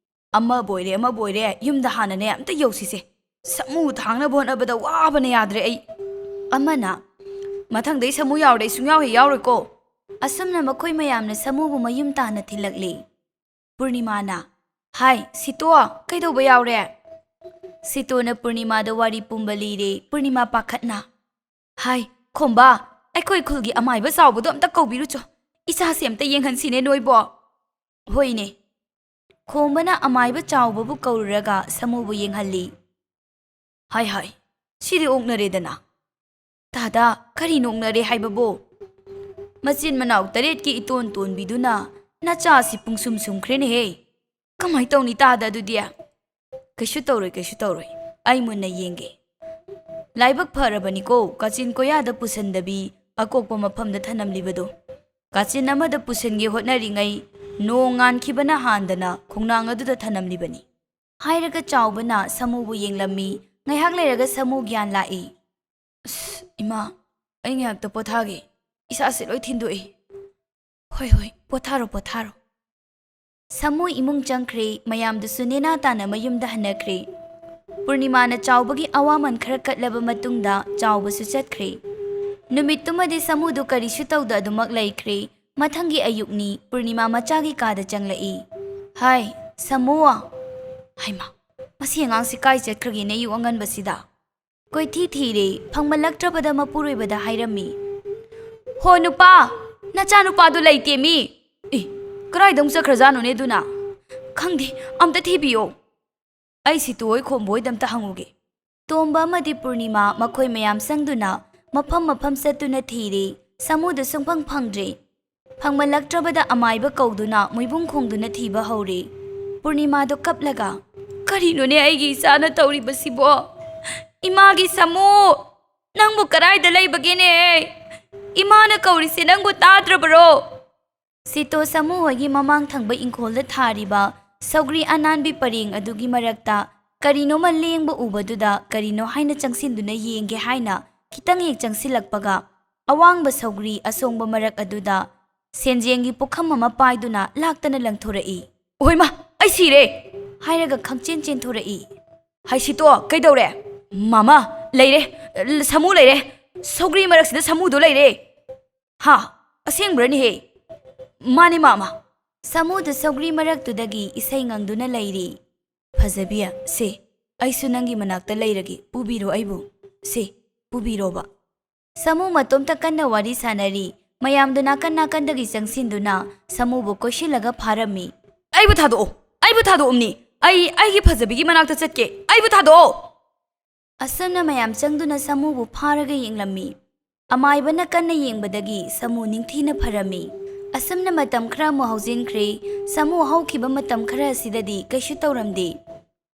ꯑꯃꯕꯨ ꯑꯣꯏꯔꯦ, ꯑꯃꯕꯨ ꯑꯣꯏꯔꯦ, ꯌꯨꯝꯗ ꯍꯥꯟꯅꯅꯦ ꯑꯝꯇ ꯌꯧꯁꯤꯁꯦ꯫ ꯁꯥꯃꯨ ꯊꯥꯡꯅꯕ ꯍꯣꯠꯅꯕꯗ ꯋꯥꯕꯅ ꯌꯥꯗ꯭ꯔꯦ ꯑꯩ꯫" ꯑꯃꯅ, "ꯃꯊꯪꯗꯩ ꯁꯥꯃꯨ ꯌꯥꯎꯔꯗꯤ ꯑꯩ ꯁꯨꯡꯌꯥꯎ ꯍꯦꯛ ꯌꯥꯎꯔꯣꯏꯀꯣ꯫" ꯑꯁꯨꯝꯅ ꯃꯈꯣꯏ ꯃꯌꯥꯝꯅ ꯁꯥꯃꯨꯕꯨ ꯃꯌꯨꯝ ꯇꯥꯟꯅ ꯊꯤꯜꯂꯛꯂꯤ꯫ ꯄꯨꯔꯅꯤꯃꯥꯅ, "ꯍꯥꯏ, ꯁꯤꯇꯣ, ꯀꯩꯗꯧꯕ ꯌꯥꯎꯔꯦ?" ꯁꯤꯇꯣꯅ ꯄꯨꯔꯅꯤꯃꯥꯗ ꯋꯥꯔꯤ ꯄꯨꯝꯕ ꯂꯤꯔꯦ꯫ ꯄꯨꯔꯅꯤꯃꯥ ꯄꯥꯈꯠꯅ, "ꯍꯥꯏ, ꯈꯣꯝꯕ, ꯑꯩꯈꯣꯏ ꯈꯨꯜꯒꯤ ꯑꯃꯥꯏꯕ ꯆꯥꯎꯕꯗꯣ ꯑꯝꯇ ꯀꯧꯕꯤꯔꯨꯆꯣ꯫ ꯏꯆꯥꯁꯦ ꯑꯝꯇ ꯌꯦꯡꯍꯟꯁꯤꯅꯦ ꯅꯣꯏꯕꯣ꯫" "ꯍꯣꯏꯅꯦ꯫" ꯈꯣꯝꯕꯅ ꯑꯃꯥꯏꯕ ꯆꯥꯎꯕꯕꯨ ꯀꯧꯔꯨꯔꯒ ꯁꯥꯃꯨꯕꯨ ꯌꯦꯡꯍꯜꯂꯤ꯫ "ꯍꯥꯏ ꯍꯥꯏ, ꯁꯤꯗꯤ ꯑꯣꯛꯅꯔꯦꯗꯅ꯫" "ꯇꯥꯗ, ꯀꯔꯤꯅꯣ ꯑꯣꯛꯅꯔꯦ ꯍꯥꯏꯕꯕꯨ? ꯃꯆꯤꯟ ꯃꯅꯥꯎ ꯇꯔꯦꯠꯀꯤ ꯏꯇꯣꯟ ꯇꯣꯟꯕꯤꯗꯨꯅ ꯅꯆꯥꯁꯤ ꯄꯨꯡꯁꯨꯝ ꯁꯨꯝꯈ꯭ꯔꯦꯅꯦꯍꯦ꯫ ꯀꯃꯥꯏ ꯇꯧꯅꯤ ꯇꯥꯗ ꯑꯗꯨꯗꯤ?" "ꯀꯩꯁꯨ ꯇꯧꯔꯣꯏ, ꯀꯩꯁꯨ ꯇꯧꯔꯣꯏ꯫ ꯑꯩ ꯃꯨꯟꯅ ꯌꯦꯡꯒꯦ꯫" ꯂꯥꯏꯕꯛ ꯐꯔꯕꯅꯤꯀꯣ, ꯀꯥꯆꯤꯟ ꯀꯣꯌꯥꯗ ꯄꯨꯁꯟꯗꯕꯤ ꯑꯀꯣꯛꯄ ꯃꯐꯝꯗ ꯊꯅꯝꯂꯤꯕꯗꯨ꯫ ꯀꯥꯆꯤꯟ ꯑꯃꯗ ꯄꯨꯁꯟꯒꯦ ꯍꯣꯠꯅꯔꯤꯉꯩ ꯅꯣꯡ ꯉꯥꯟꯈꯤꯕꯅ ꯍꯥꯟꯗꯅ ꯈꯣꯡꯅꯥꯡ ꯑꯗꯨꯗ ꯊꯅꯝꯂꯤꯕꯅꯤ꯫ ꯍꯥꯏꯔꯒ ꯆꯥꯎꯕꯅ ꯁꯥꯃꯨꯕꯨ ꯌꯦꯡꯂꯝꯃꯤ꯫ ꯉꯥꯏꯍꯥꯛ ꯂꯩꯔꯒ ꯁꯥꯃꯨ ꯒ꯭ꯌꯥꯟ ꯂꯥꯛꯏ꯫ "ꯑꯁ, ꯏꯃꯥ, ꯑꯩ ꯉꯥꯏꯍꯥꯛꯇ ꯄꯣꯊꯥꯒꯦ꯫ ꯏꯁꯥꯁꯦ ꯂꯣꯏ ꯊꯤꯟꯗꯣꯛꯏ꯫" "ꯍꯣꯏ, ꯍꯣꯏ, ꯄꯣꯊꯥꯔꯣ, ꯄꯣꯊꯥꯔꯣ꯫" ꯁꯥꯃꯨ ꯏꯃꯨꯡ ꯆꯪꯈ꯭ꯔꯦ꯫ ꯃꯌꯥꯝꯗꯨꯁꯨ ꯅꯦꯅꯥ ꯇꯥꯅ ꯃꯌꯨꯝꯗ ꯍꯟꯅꯈ꯭ꯔꯦ꯫ ꯄꯨꯔꯅꯤꯃꯥꯅ ꯆꯥꯎꯕꯒꯤ ꯑꯋꯥꯃꯟ ꯈꯔ ꯀꯠꯂꯕ ꯃꯇꯨꯡꯗ ꯆꯥꯎꯕꯁꯨ ꯆꯠꯈ꯭ꯔꯦ꯫ ꯅꯨꯃꯤꯠꯇꯨꯃꯗꯤ ꯁꯥꯃꯨꯗꯨ ꯀꯔꯤꯁꯨ ꯇꯧꯗ ꯑꯗꯨꯃꯛ ꯂꯩꯈ꯭ꯔꯦ꯫ ꯃꯊꯪꯒꯤ ꯑꯌꯨꯛꯅꯤ꯫ ꯄꯨꯔꯅꯤꯃꯥ ꯃꯆꯥꯒꯤ ꯀꯥꯗ ꯆꯪꯂꯛꯏ꯫ "ꯍꯥꯏ, "ꯁꯥꯃꯨ!" "ꯍꯩꯃꯥ, ꯃꯁꯤ ꯑꯉꯥꯡꯁꯤ ꯀꯥꯏ ꯆꯠꯈ꯭ꯔꯒꯦꯅꯦ ꯑꯌꯨꯛ ꯑꯉꯟꯕꯁꯤꯗ?" ꯀꯣꯏꯊꯤ ꯊꯤꯔꯦ, ꯐꯪꯃꯜꯂꯛꯇ꯭ꯔꯕꯗ ꯃꯄꯨꯔꯣꯏꯕꯗ ꯍꯥꯏꯔꯝꯃꯤ, "ꯍꯣ ꯅꯨꯄꯥ, ꯅꯆꯥꯅꯨꯄꯥꯗꯨ ꯂꯩꯇꯦꯃꯤ!" "ꯑꯦ, ꯀꯗꯥꯏꯗ ꯑꯃꯨꯛ ꯆꯠꯈ꯭ꯔꯖꯥꯠꯅꯣꯅꯦ ꯑꯗꯨꯅ?" "ꯈꯪꯗꯦ, ꯑꯝꯇ ꯊꯤꯕꯤꯌꯣ꯫ ꯑꯩ ꯁꯤꯇꯨ ꯍꯣꯏ ꯈꯣꯝꯕ ꯍꯣꯏꯗ ꯑꯝꯇ ꯍꯪꯉꯨꯒꯦ꯫" ꯇꯣꯝꯕ ꯑꯃꯗꯤ ꯄꯨꯔꯅꯤꯃꯥ ꯃꯈꯣꯏ ꯃꯌꯥꯝ ꯆꯪꯗꯨꯅ ꯃꯐꯝ ꯃꯐꯝ ꯆꯠꯇꯨꯅ ꯊꯤꯔꯦ꯫ ꯁꯥꯃꯨꯗꯨ ꯁꯨꯡꯐꯪ ꯐꯪꯗ꯭ꯔꯦ꯫ ꯐꯪꯃꯜꯂꯛꯇ꯭ꯔꯕꯗ ꯑꯃꯥꯏꯕ ꯀꯧꯗꯨꯅ ꯃꯣꯏꯕꯨꯡ ꯈꯣꯡꯗꯨꯅ ꯊꯤꯕ ꯍꯧꯔꯦ꯫ ꯄꯨꯔꯅꯤꯃꯥꯗꯣ ꯀꯞꯂꯒ, "ꯀꯔꯤꯅꯣꯅꯦ ꯑꯩꯒꯤ ꯏꯆꯥꯅ ꯇꯧꯔꯤꯕꯁꯤꯕꯣ? ꯏꯃꯥꯒꯤ ꯁꯥꯃꯨ! ꯅꯪꯕꯨ ꯀꯗꯥꯏꯗ ꯂꯩꯕꯒꯦꯅꯦ? ꯏꯃꯥꯅ ꯀꯧꯔꯤꯁꯦ ꯅꯪꯕꯨ ꯇꯥꯗ꯭ꯔꯕꯔꯣ?" ꯁꯤꯇꯣ ꯁꯥꯃꯨ ꯍꯣꯏꯒꯤ ꯃꯃꯥꯡ ꯊꯪꯕ ꯏꯪꯈꯣꯜꯗ ꯊꯥꯔꯤꯕ ꯁꯧꯒ꯭ꯔꯤ ꯑꯅꯥꯟꯕꯤ ꯄꯔꯦꯡ ꯑꯗꯨꯒꯤ ꯃꯔꯛꯇ ꯀꯔꯤꯅꯣꯃ ꯂꯦꯡꯕ ꯎꯕꯗꯨꯗ ꯀꯔꯤꯅꯣ ꯍꯥꯏꯅ ꯆꯪꯁꯤꯟꯗꯨꯅ ꯌꯦꯡꯒꯦ ꯍꯥꯏꯅ ꯈꯤꯇꯪ ꯍꯦꯛ ꯆꯪꯁꯤꯜꯂꯛꯄꯒ, ꯑꯋꯥꯡꯕ ꯁꯧꯒ꯭ꯔꯤ ꯑꯁꯣꯡꯕ ꯃꯔꯛ ꯑꯗꯨꯗ ꯁꯦꯟꯖꯦꯡꯒꯤ ꯄꯨꯈꯝ ꯑꯃ ꯄꯥꯏꯗꯨꯅ ꯂꯥꯛꯇꯅ ꯂꯪꯊꯣꯔꯛꯏ꯫ "ꯑꯣꯏꯃꯥ, ꯑꯩ ꯁꯤꯔꯦ!" ꯍꯥꯏꯔꯒ ꯈꯪꯆꯦꯟ ꯆꯦꯟꯊꯣꯔꯛꯏ꯫ "ꯍꯥꯏ ꯁꯤꯇꯣ, ꯀꯩꯗꯧꯔꯦ?" "ꯃꯥꯃꯥ, ꯂꯩꯔꯦ, ꯁꯥꯃꯨ ꯂꯩꯔꯦ꯫ ꯁꯧꯒ꯭ꯔꯤ ꯃꯔꯛꯁꯤꯗ ꯁꯥꯃꯨꯗꯣ ꯂꯩꯔꯦ꯫ ꯍꯥ, ꯑꯁꯦꯡꯕ꯭ꯔꯅꯦꯍꯦ?" "ꯃꯥꯅꯦ ꯃꯥꯃꯥ꯫" ꯁꯥꯃꯨꯗꯨ ꯁꯧꯒ꯭ꯔꯤ ꯃꯔꯛꯇꯨꯗꯒꯤ ꯏꯁꯩ ꯉꯪꯗꯨꯅ ꯂꯩꯔꯤ꯫ "ꯐꯖꯕꯤ, ꯁꯦ, ꯑꯩꯁꯨ ꯅꯪꯒꯤ ꯃꯅꯥꯛꯇ ꯂꯩꯔꯒꯦ, ꯄꯨꯕꯤꯔꯣ ꯑꯩꯕꯨ꯫ ꯁꯦ, ꯄꯨꯕꯤꯔꯣꯕ꯫" ꯁꯥꯃꯨ ꯃꯇꯣꯝꯇ ꯀꯟꯅ ꯋꯥꯔꯤ ꯁꯥꯟꯅꯔꯤ꯫ ꯃꯌꯥꯝꯗꯨ ꯅꯥꯀꯟ ꯅꯥꯀꯟꯗꯒꯤ ꯆꯪꯁꯤꯟꯗꯨꯅ ꯁꯥꯃꯨꯕꯨ ꯀꯣꯏꯁꯤꯜꯂꯒ ꯐꯥꯔꯝꯃꯤ꯫ "ꯑꯩꯕꯨ ꯊꯥꯗꯣꯛꯑꯣ! ꯑꯩꯕꯨ ꯊꯥꯗꯣꯛꯑꯝꯅꯤ! ꯑꯩ ꯑꯩꯒꯤ ꯐꯖꯕꯤꯒꯤ ꯃꯅꯥꯛꯇ ꯆꯠꯀꯦ! ꯑꯩꯕꯨ ꯊꯥꯗꯣꯛꯑꯣ!" ꯑꯁꯨꯝꯅ ꯃꯌꯥꯝ ꯆꯪꯗꯨꯅ ꯁꯥꯃꯨꯕꯨ ꯐꯥꯔꯒ ꯌꯦꯡꯂꯝꯃꯤ꯫ ꯑꯃꯥꯏꯕꯅ ꯀꯟꯅ ꯌꯦꯡꯕꯗꯒꯤ ꯁꯥꯃꯨ ꯅꯤꯡꯊꯤꯅ ꯐꯔꯝꯃꯤ꯫ ꯑꯁꯨꯝꯅ ꯃꯇꯝ ꯈꯔ ꯑꯃꯨꯛ ꯍꯧꯖꯤꯟꯈ꯭ꯔꯦ꯫ ꯁꯥꯃꯨ ꯍꯧꯈꯤꯕ ꯃꯇꯝ ꯈꯔ ꯑꯁꯤꯗꯗꯤ ꯀꯩꯁꯨ ꯇꯧꯔꯝꯗꯦ꯫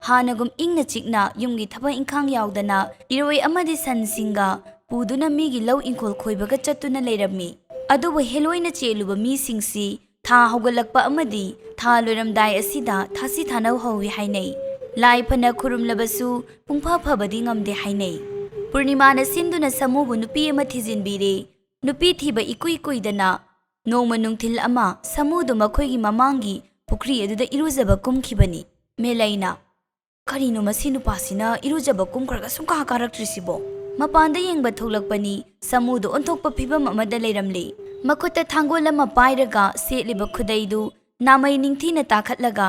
ꯍꯥꯟꯅꯒꯨꯝ ꯏꯪꯅ ꯆꯤꯛꯅ ꯌꯨꯝꯒꯤ ꯊꯕꯛ ꯏꯪꯈꯥꯡ ꯌꯥꯎꯗꯅ ꯏꯔꯣꯏ ꯑꯃꯗꯤ ꯁꯟꯁꯤꯡꯒ ꯄꯨꯗꯨꯅ ꯃꯤꯒꯤ ꯂꯧ ꯏꯪꯈꯣꯜ ꯈꯣꯏꯕꯒ ꯆꯠꯇꯨꯅ ꯂꯩꯔꯝꯃꯤ꯫ ꯑꯗꯨꯕꯨ ꯍꯦꯂꯣꯏꯅ ꯆꯦꯜꯂꯨꯕ ꯃꯤꯁꯤꯡꯁꯤ ꯊꯥ ꯍꯧꯒꯠꯂꯛꯄ ꯑꯃꯗꯤ ꯊꯥ ꯂꯣꯏꯔꯝꯗꯥꯏ ꯑꯁꯤꯗ ꯊꯥꯁꯤ ꯊꯥꯅꯧ ꯍꯧꯏ ꯍꯥꯏꯅꯩ꯫ ꯂꯥꯏ ꯐꯅ ꯈꯨꯔꯨꯝꯂꯕꯁꯨ ꯄꯨꯡꯐ ꯐꯕꯗꯤ ꯉꯝꯗꯦ ꯍꯥꯏꯅꯩ꯫ ꯄꯨꯔꯅꯤꯃꯥꯅ ꯁꯤꯟꯗꯨꯅ ꯁꯥꯃꯨꯕꯨ ꯅꯨꯄꯤ ꯑꯃ ꯊꯤꯖꯤꯟꯕꯤꯔꯦ꯫ ꯅꯨꯄꯤ ꯊꯤꯕ ꯏꯀꯨꯏ ꯀꯨꯏꯗꯅ ꯅꯣꯡꯃ ꯅꯨꯡꯊꯤꯜ ꯑꯃ ꯁꯥꯃꯨꯗꯨ ꯃꯈꯣꯏꯒꯤ ꯃꯃꯥꯡꯒꯤ ꯄꯨꯈ꯭ꯔꯤ ꯑꯗꯨꯗ ꯏꯔꯨꯖꯕ ꯀꯨꯝꯈꯤꯕꯅꯤ꯫ ꯃꯦꯂꯩꯅ, "ꯀꯔꯤꯅꯣ ꯃꯁꯤ ꯅꯨꯄꯥꯁꯤꯅ ꯏꯔꯨꯖꯕ ꯀꯨꯝꯈ꯭ꯔꯒ ꯁꯨꯡꯀꯥ ꯀꯥꯔꯛꯇ꯭ꯔꯤꯁꯤꯕꯣ?" ꯃꯄꯥꯟꯗ ꯌꯦꯡꯕ ꯊꯣꯛꯂꯛꯄꯅꯤ, ꯁꯥꯃꯨꯗꯨ ꯑꯣꯟꯊꯣꯛꯄ ꯐꯤꯕꯝ ꯑꯃꯗ ꯂꯩꯔꯝꯂꯦ꯫ ꯃꯈꯨꯠꯇ ꯊꯥꯡꯒꯣꯜ ꯑꯃ ꯄꯥꯏꯔꯒ ꯁꯦꯠꯂꯤꯕ ꯈꯨꯗꯩꯗꯨ ꯅꯥꯃꯩ ꯅꯤꯡꯊꯤꯅ ꯇꯥꯈꯠꯂꯒ,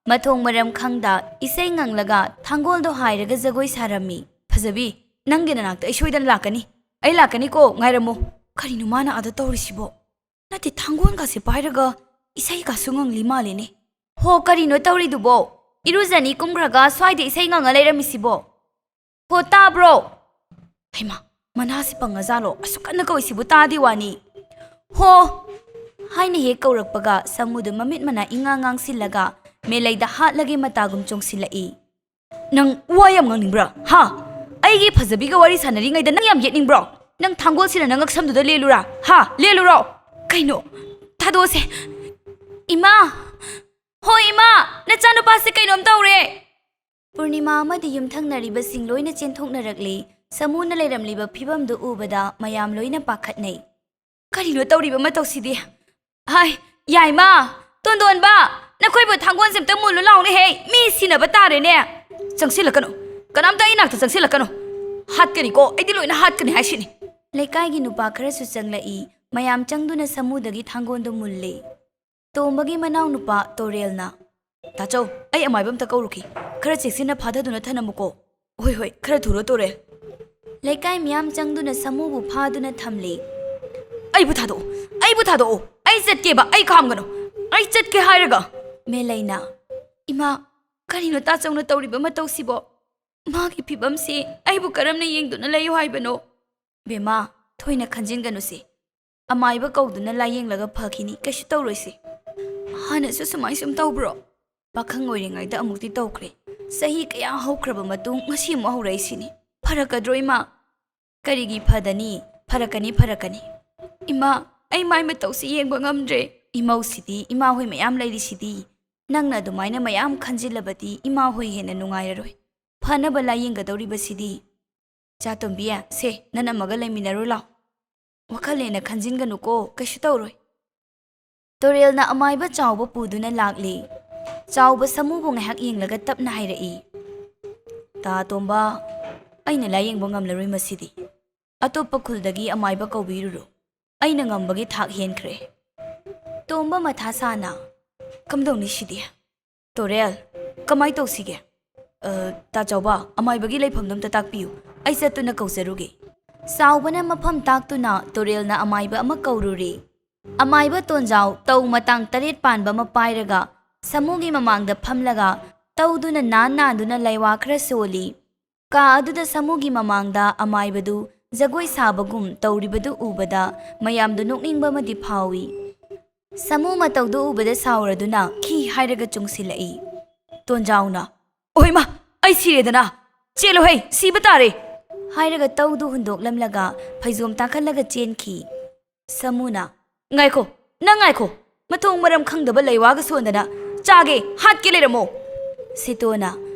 ꯃꯊꯣꯡ ꯃꯔꯝ ꯈꯪꯗ ꯏꯁꯩ ꯉꯪꯂꯒ ꯊꯥꯡꯒꯣꯜꯗꯣ ꯍꯥꯏꯔꯒ ꯖꯒꯣꯏ ꯁꯥꯔꯝꯃꯤ꯫ "ꯐꯖꯕꯤ, ꯅꯪꯒꯤ ꯅꯅꯥꯛꯇ ꯑꯩ ꯁꯣꯏꯗꯅ ꯂꯥꯛꯀꯅꯤ꯫ ꯑꯩ ꯂꯥꯛꯀꯅꯤꯀꯣ, ꯉꯥꯏꯔꯝꯃꯨ꯫" ꯀꯔꯤꯅꯣ ꯃꯥꯅ ꯑꯥꯗ ꯇꯧꯔꯤꯁꯤꯕꯣ? ꯅꯠꯇꯦ, ꯊꯥꯡꯒꯣꯜꯒꯁꯦ ꯄꯥꯏꯔꯒ ꯏꯁꯩꯒꯁꯨ ꯉꯪꯂꯤ ꯃꯥꯜꯂꯦꯅꯦ꯫ ꯍꯣ, ꯀꯔꯤꯅꯣ ꯇꯧꯔꯤꯗꯨꯕꯣ? ꯏꯔꯨꯖꯅꯤ ꯀꯨꯝꯈ꯭ꯔꯒ ꯁ꯭ꯋꯥꯏꯗ ꯏꯁꯩ ꯉꯪꯉ ꯂꯩꯔꯝꯃꯤꯁꯤꯕꯣ? ꯍꯣ, ꯇꯥꯕ꯭ꯔꯣ? ꯍꯩꯃꯥ, ꯃꯅꯥꯁꯤ ꯄꯪꯉꯖꯥꯠꯂꯣ? ꯑꯁꯨꯛ ꯀꯟꯅ ꯀꯧꯏꯁꯤꯕꯨ ꯇꯥꯗꯦ ꯋꯥꯅꯤ꯫ "ꯍꯣ!" ꯍꯥꯏꯅ ꯍꯦꯛ ꯀꯧꯔꯛꯄꯒ ꯁꯥꯃꯨꯗꯨ ꯃꯃꯤꯠ ꯃꯅꯥ ꯏꯉꯥꯡ ꯉꯥꯡꯁꯤꯜꯂꯒ ꯃꯦꯂꯩꯗ ꯍꯥꯠꯂꯒꯦ ꯃꯇꯥꯒꯨꯝ ꯆꯣꯡꯁꯤꯜꯂꯛꯏ꯫ "ꯅꯪ ꯋꯥ ꯌꯥꯝ ꯉꯥꯡꯅꯤꯡꯕ꯭ꯔꯥ? ꯍꯥ? ꯑꯩꯒꯤ ꯐꯖꯕꯤꯒ ꯋꯥꯔꯤ ꯁꯥꯟꯅꯔꯤꯉꯩꯗ ꯅꯪ ꯌꯥꯝ ꯌꯦꯠꯅꯤꯡꯕ꯭ꯔꯣ? ꯅꯪ ꯊꯥꯡꯒꯣꯜꯁꯤꯅ ꯅꯪ ꯉꯛꯁꯝꯗꯨꯗ ꯂꯦꯜꯂꯨꯔꯥ? ꯍꯥ? ꯂꯦꯜꯂꯨꯔꯣ?" "ꯀꯩꯅꯣ? ꯊꯥꯗꯣꯛꯑꯁꯦ꯫" "ꯏꯃꯥ! ꯍꯣ ꯏꯃꯥ! ꯅꯆꯥꯅꯨꯄꯥꯁꯦ ꯀꯩꯅꯣꯝ ꯇꯧꯔꯦ!" ꯄꯨꯔꯅꯤꯃꯥ ꯑꯃꯗꯤ ꯌꯨꯝꯊꯪꯅꯔꯤꯕꯁꯤꯡ ꯂꯣꯏꯅ ꯆꯦꯟꯊꯣꯛꯅꯔꯛꯂꯤ꯫ ꯁꯥꯃꯨꯅ ꯂꯩꯔꯝꯂꯤꯕ ꯐꯤꯕꯝꯗꯨ ꯎꯕꯗ ꯃꯌꯥꯝ ꯂꯣꯏꯅ ꯄꯥꯈꯠꯅꯩ꯫ "ꯀꯔꯤꯅꯣ ꯇꯧꯔꯤꯕ ꯃꯇꯧꯁꯤꯗꯤ? ꯍꯥꯏ, ꯌꯥꯏꯃ, ꯇꯣꯟꯗꯣꯟꯕ, ꯅꯈꯣꯏꯕꯨ ꯊꯥꯡꯒꯣꯟꯁꯦ ꯑꯝꯇ ꯃꯨꯜꯂꯨ ꯂꯥꯎꯅꯦꯍꯦ, ꯃꯤ ꯁꯤꯅꯕ ꯇꯥꯔꯦꯅꯦ꯫ ꯆꯪꯁꯤꯜꯂꯛꯀꯅꯨ, ꯀꯅꯥꯝꯇ ꯑꯩ ꯅꯥꯛꯇ ꯆꯪꯁꯤꯜꯂꯛꯀꯅꯨ꯫ ꯍꯥꯠꯀꯅꯤꯀꯣ, ꯑꯩꯗꯤ ꯂꯣꯏꯅ ꯍꯥꯠꯀꯅꯤ ꯍꯥꯏꯁꯤꯅꯤ꯫" ꯂꯩꯀꯥꯏꯒꯤ ꯅꯨꯄꯥ ꯈꯔꯁꯨ ꯆꯪꯂꯛꯏ꯫ ꯃꯌꯥꯝ ꯆꯪꯗꯨꯅ ꯁꯥꯃꯨꯗꯒꯤ ꯊꯥꯡꯒꯣꯟꯗꯨ ꯃꯨꯜꯂꯤ꯫ ꯇꯣꯝꯕꯒꯤ ꯃꯅꯥꯎꯅꯨꯄꯥ ꯇꯣꯔꯦꯜꯅ, "ꯇꯥꯆꯧ, ꯑꯩ ꯑꯃꯥꯏꯕ ꯑꯝꯇ ꯀꯧꯔꯨꯈꯤ꯫ ꯈꯔ ꯆꯦꯛꯁꯤꯟꯅ ꯐꯥꯊꯗꯨꯅ ꯊꯅꯝꯃꯨꯀꯣ꯫" "ꯍꯣꯏ, ꯍꯣꯏ, ꯈꯔ ꯊꯨꯔꯣ, ꯇꯣꯔꯦꯜ꯫" ꯂꯩꯀꯥꯏ ꯃꯤꯌꯥꯝ ꯆꯪꯗꯨꯅ ꯁꯥꯃꯨꯕꯨ ꯐꯥꯗꯨꯅ ꯊꯝꯂꯤ꯫ "ꯑꯩꯕꯨ ꯊꯥꯗꯣꯛꯑꯣ, ꯑꯩꯕꯨ ꯊꯥꯗꯣꯛꯑꯣ꯫ ꯑꯩ ꯆꯠꯀꯦꯕ, ꯑꯩ ꯈꯥꯝꯒꯅꯨ꯫ ꯑꯩ ꯆꯠꯀꯦ ꯍꯥꯏꯔꯒ꯫" ꯃꯦꯂꯩꯅ, "ꯏꯃꯥ, ꯀꯔꯤꯅꯣ ꯇꯥꯆꯧꯅ ꯇꯧꯔꯤꯕ ꯃꯇꯧꯁꯤꯕꯣ? ꯃꯥꯒꯤ ꯐꯤꯕꯝꯁꯤ ꯑꯩꯕꯨ ꯀꯔꯝꯅ ꯌꯦꯡꯗꯨꯅ ꯂꯩꯌꯨ ꯍꯥꯏꯕꯅꯣ?" "ꯕꯦꯝꯃ, ꯊꯣꯏꯅ ꯈꯟꯖꯤꯟꯒꯅꯨꯁꯦ꯫ ꯑꯃꯥꯏꯕ ꯀꯧꯗꯨꯅ ꯂꯥꯌꯦꯡꯂꯒ ꯐꯈꯤꯅꯤ, ꯀꯩꯁꯨ ꯇꯧꯔꯣꯏꯁꯦ꯫" "ꯍꯥꯟꯅꯁꯨ ꯁꯨꯃꯥꯏ ꯁꯨꯝ ꯇꯧꯕ꯭ꯔꯣ?" "ꯄꯥꯈꯪ ꯑꯣꯏꯔꯤꯉꯩꯗ ꯑꯃꯨꯛꯇꯤ ꯇꯧꯈ꯭ꯔꯦ꯫ ꯆꯍꯤ ꯀꯌꯥ ꯍꯧꯈ꯭ꯔꯕ ꯃꯇꯨꯡ ꯉꯁꯤ ꯑꯃꯨꯛ ꯍꯧꯔꯛꯏꯁꯤꯅꯤ꯫ ꯐꯔꯛꯀꯗ꯭ꯔꯣ ꯏꯃꯥ?" "ꯀꯔꯤꯒꯤ ꯐꯗꯅꯤ? ꯐꯔꯛꯀꯅꯤ, ꯐꯔꯛꯀꯅꯤ꯫" "ꯏꯃꯥ, ꯑꯩ ꯃꯥꯏ ꯃꯇꯧꯁꯤ ꯌꯦꯡꯕ ꯉꯝꯗ꯭ꯔꯦ꯫" "ꯏꯃꯧꯁꯤꯗꯤ ꯏꯃꯥ ꯍꯣꯏ ꯃꯌꯥꯝ ꯂꯩꯔꯤꯁꯤꯗꯤ꯫ ꯅꯪꯅ ꯑꯗꯨꯃꯥꯏꯅ ꯃꯌꯥꯝ ꯈꯟꯖꯤꯜꯂꯕꯗꯤ ꯏꯃꯥ ꯍꯣꯏ ꯍꯦꯟꯅ ꯅꯨꯡꯉꯥꯏꯔꯔꯣꯏ꯫ ꯐꯅꯕ ꯂꯥꯌꯦꯡꯒꯗꯧꯔꯤꯕꯁꯤꯗꯤ꯫" "ꯆꯥꯇꯣꯝꯕꯤ, ꯁꯦ, ꯅꯅꯝꯃꯒ ꯂꯩꯃꯤꯟꯅꯔꯨ ꯂꯥꯎ꯫ ꯋꯥꯈꯜ ꯍꯦꯟꯅ ꯈꯟꯖꯤꯟꯒꯅꯨꯀꯣ, ꯀꯩꯁꯨ ꯇꯧꯔꯣꯏ꯫" ꯇꯣꯔꯦꯜꯅ ꯑꯃꯥꯏꯕ ꯆꯥꯎꯕ ꯄꯨꯗꯨꯅ ꯂꯥꯛꯂꯤ꯫ ꯆꯥꯎꯕ ꯁꯥꯃꯨꯕꯨ ꯉꯥꯏꯍꯥꯛ ꯌꯦꯡꯂꯒ ꯇꯞꯅ ꯍꯥꯏꯔꯛꯏ, "ꯇꯥ ꯇꯣꯝꯕ, ꯑꯩꯅ ꯂꯥꯌꯦꯡꯕ ꯉꯝꯂꯔꯣꯏ ꯃꯁꯤꯗꯤ꯫ ꯑꯇꯣꯞꯄ ꯈꯨꯜꯗꯒꯤ ꯑꯃꯥꯏꯕ ꯀꯧꯕꯤꯔꯨꯔꯣ꯫ ꯑꯩꯅ ꯉꯝꯕꯒꯤ ꯊꯥꯛ ꯍꯦꯟꯈ꯭ꯔꯦ꯫" ꯇꯣꯝꯕ ꯃꯊꯥ ꯁꯥꯅ, "ꯀꯝꯗꯧꯅꯤ ꯁꯤꯗꯤ?" ꯇꯣꯔꯦꯜ, ꯀꯃꯥꯏ ꯇꯧꯁꯤꯒꯦ? "ꯑ, ꯇꯥ ꯆꯥꯎꯕ, ꯑꯃꯥꯏꯕꯒꯤ ꯂꯩꯐꯝꯗꯣ ꯑꯝꯇ ꯇꯥꯛꯄꯤꯌꯨ, ꯑꯩ ꯆꯠꯇꯨꯅ ꯀꯧꯖꯔꯨꯒꯦ꯫" ꯆꯥꯎꯕꯅ ꯃꯐꯝ ꯇꯥꯛꯇꯨꯅ ꯇꯣꯔꯦꯜꯅ ꯑꯃꯥꯏꯕ ꯑꯃ ꯀꯧꯔꯨꯔꯦ꯫ ꯑꯃꯥꯏꯕ ꯇꯣꯟꯖꯥꯎ ꯇꯧ ꯃꯇꯥꯡ ꯇꯔꯦꯠ ꯄꯥꯟꯕ ꯑꯃ ꯄꯥꯏꯔꯒ ꯁꯥꯃꯨꯒꯤ ꯃꯃꯥꯡꯗ ꯐꯝꯂꯒ ꯇꯧꯗꯨꯅ ꯅꯥꯟ ꯅꯥꯟꯗꯨꯅ ꯂꯩꯋꯥ ꯈꯔ ꯁꯣꯜꯂꯤ꯫ ꯀꯥ ꯑꯗꯨꯗ ꯁꯥꯃꯨꯒꯤ ꯃꯃꯥꯡꯗ ꯑꯃꯥꯏꯕꯗꯨ ꯖꯒꯣꯏ ꯁꯥꯕꯒꯨꯝ ꯇꯧꯔꯤꯕꯗꯨ ꯎꯕꯗ ꯃꯌꯥꯝꯗꯨ ꯅꯣꯛꯅꯤꯡꯕ ꯑꯃꯗꯤ ꯐꯥꯎꯏ꯫ ꯁꯥꯃꯨ ꯃꯇꯧꯗꯨ ꯎꯕꯗ ꯁꯥꯎꯔꯗꯨꯅ ꯈꯤ ꯍꯥꯏꯔꯒ ꯆꯨꯡꯁꯤꯜꯂꯛꯏ꯫ ꯇꯣꯟꯖꯥꯎꯅ, "ꯑꯣꯏꯃ, ꯑꯩ ꯁꯤꯔꯦꯗꯅ! ꯆꯦꯜꯂꯨꯍꯦ, ꯁꯤꯕ ꯇꯥꯔꯦ!" ꯍꯥꯏꯔꯒ ꯇꯧꯗꯨ ꯍꯨꯟꯗꯣꯛꯂꯝꯂꯒ ꯐꯩꯖꯣꯝ ꯇꯥꯈꯠꯂꯒ ꯆꯦꯟꯈꯤ꯫ ꯁꯥꯃꯨꯅ, "ꯉꯥꯏꯈꯣ, ꯅꯪ ꯉꯥꯏꯈꯣ! ꯃꯊꯣꯡ ꯃꯔꯝ ꯈꯪꯗꯕ ꯂꯩꯋꯥꯒ ꯁꯣꯟꯗꯅ ꯆꯥꯒꯦ, ꯍꯥꯠꯀꯦ ꯂꯩꯔꯝꯃꯣ!" ꯁꯤꯇꯣꯅ,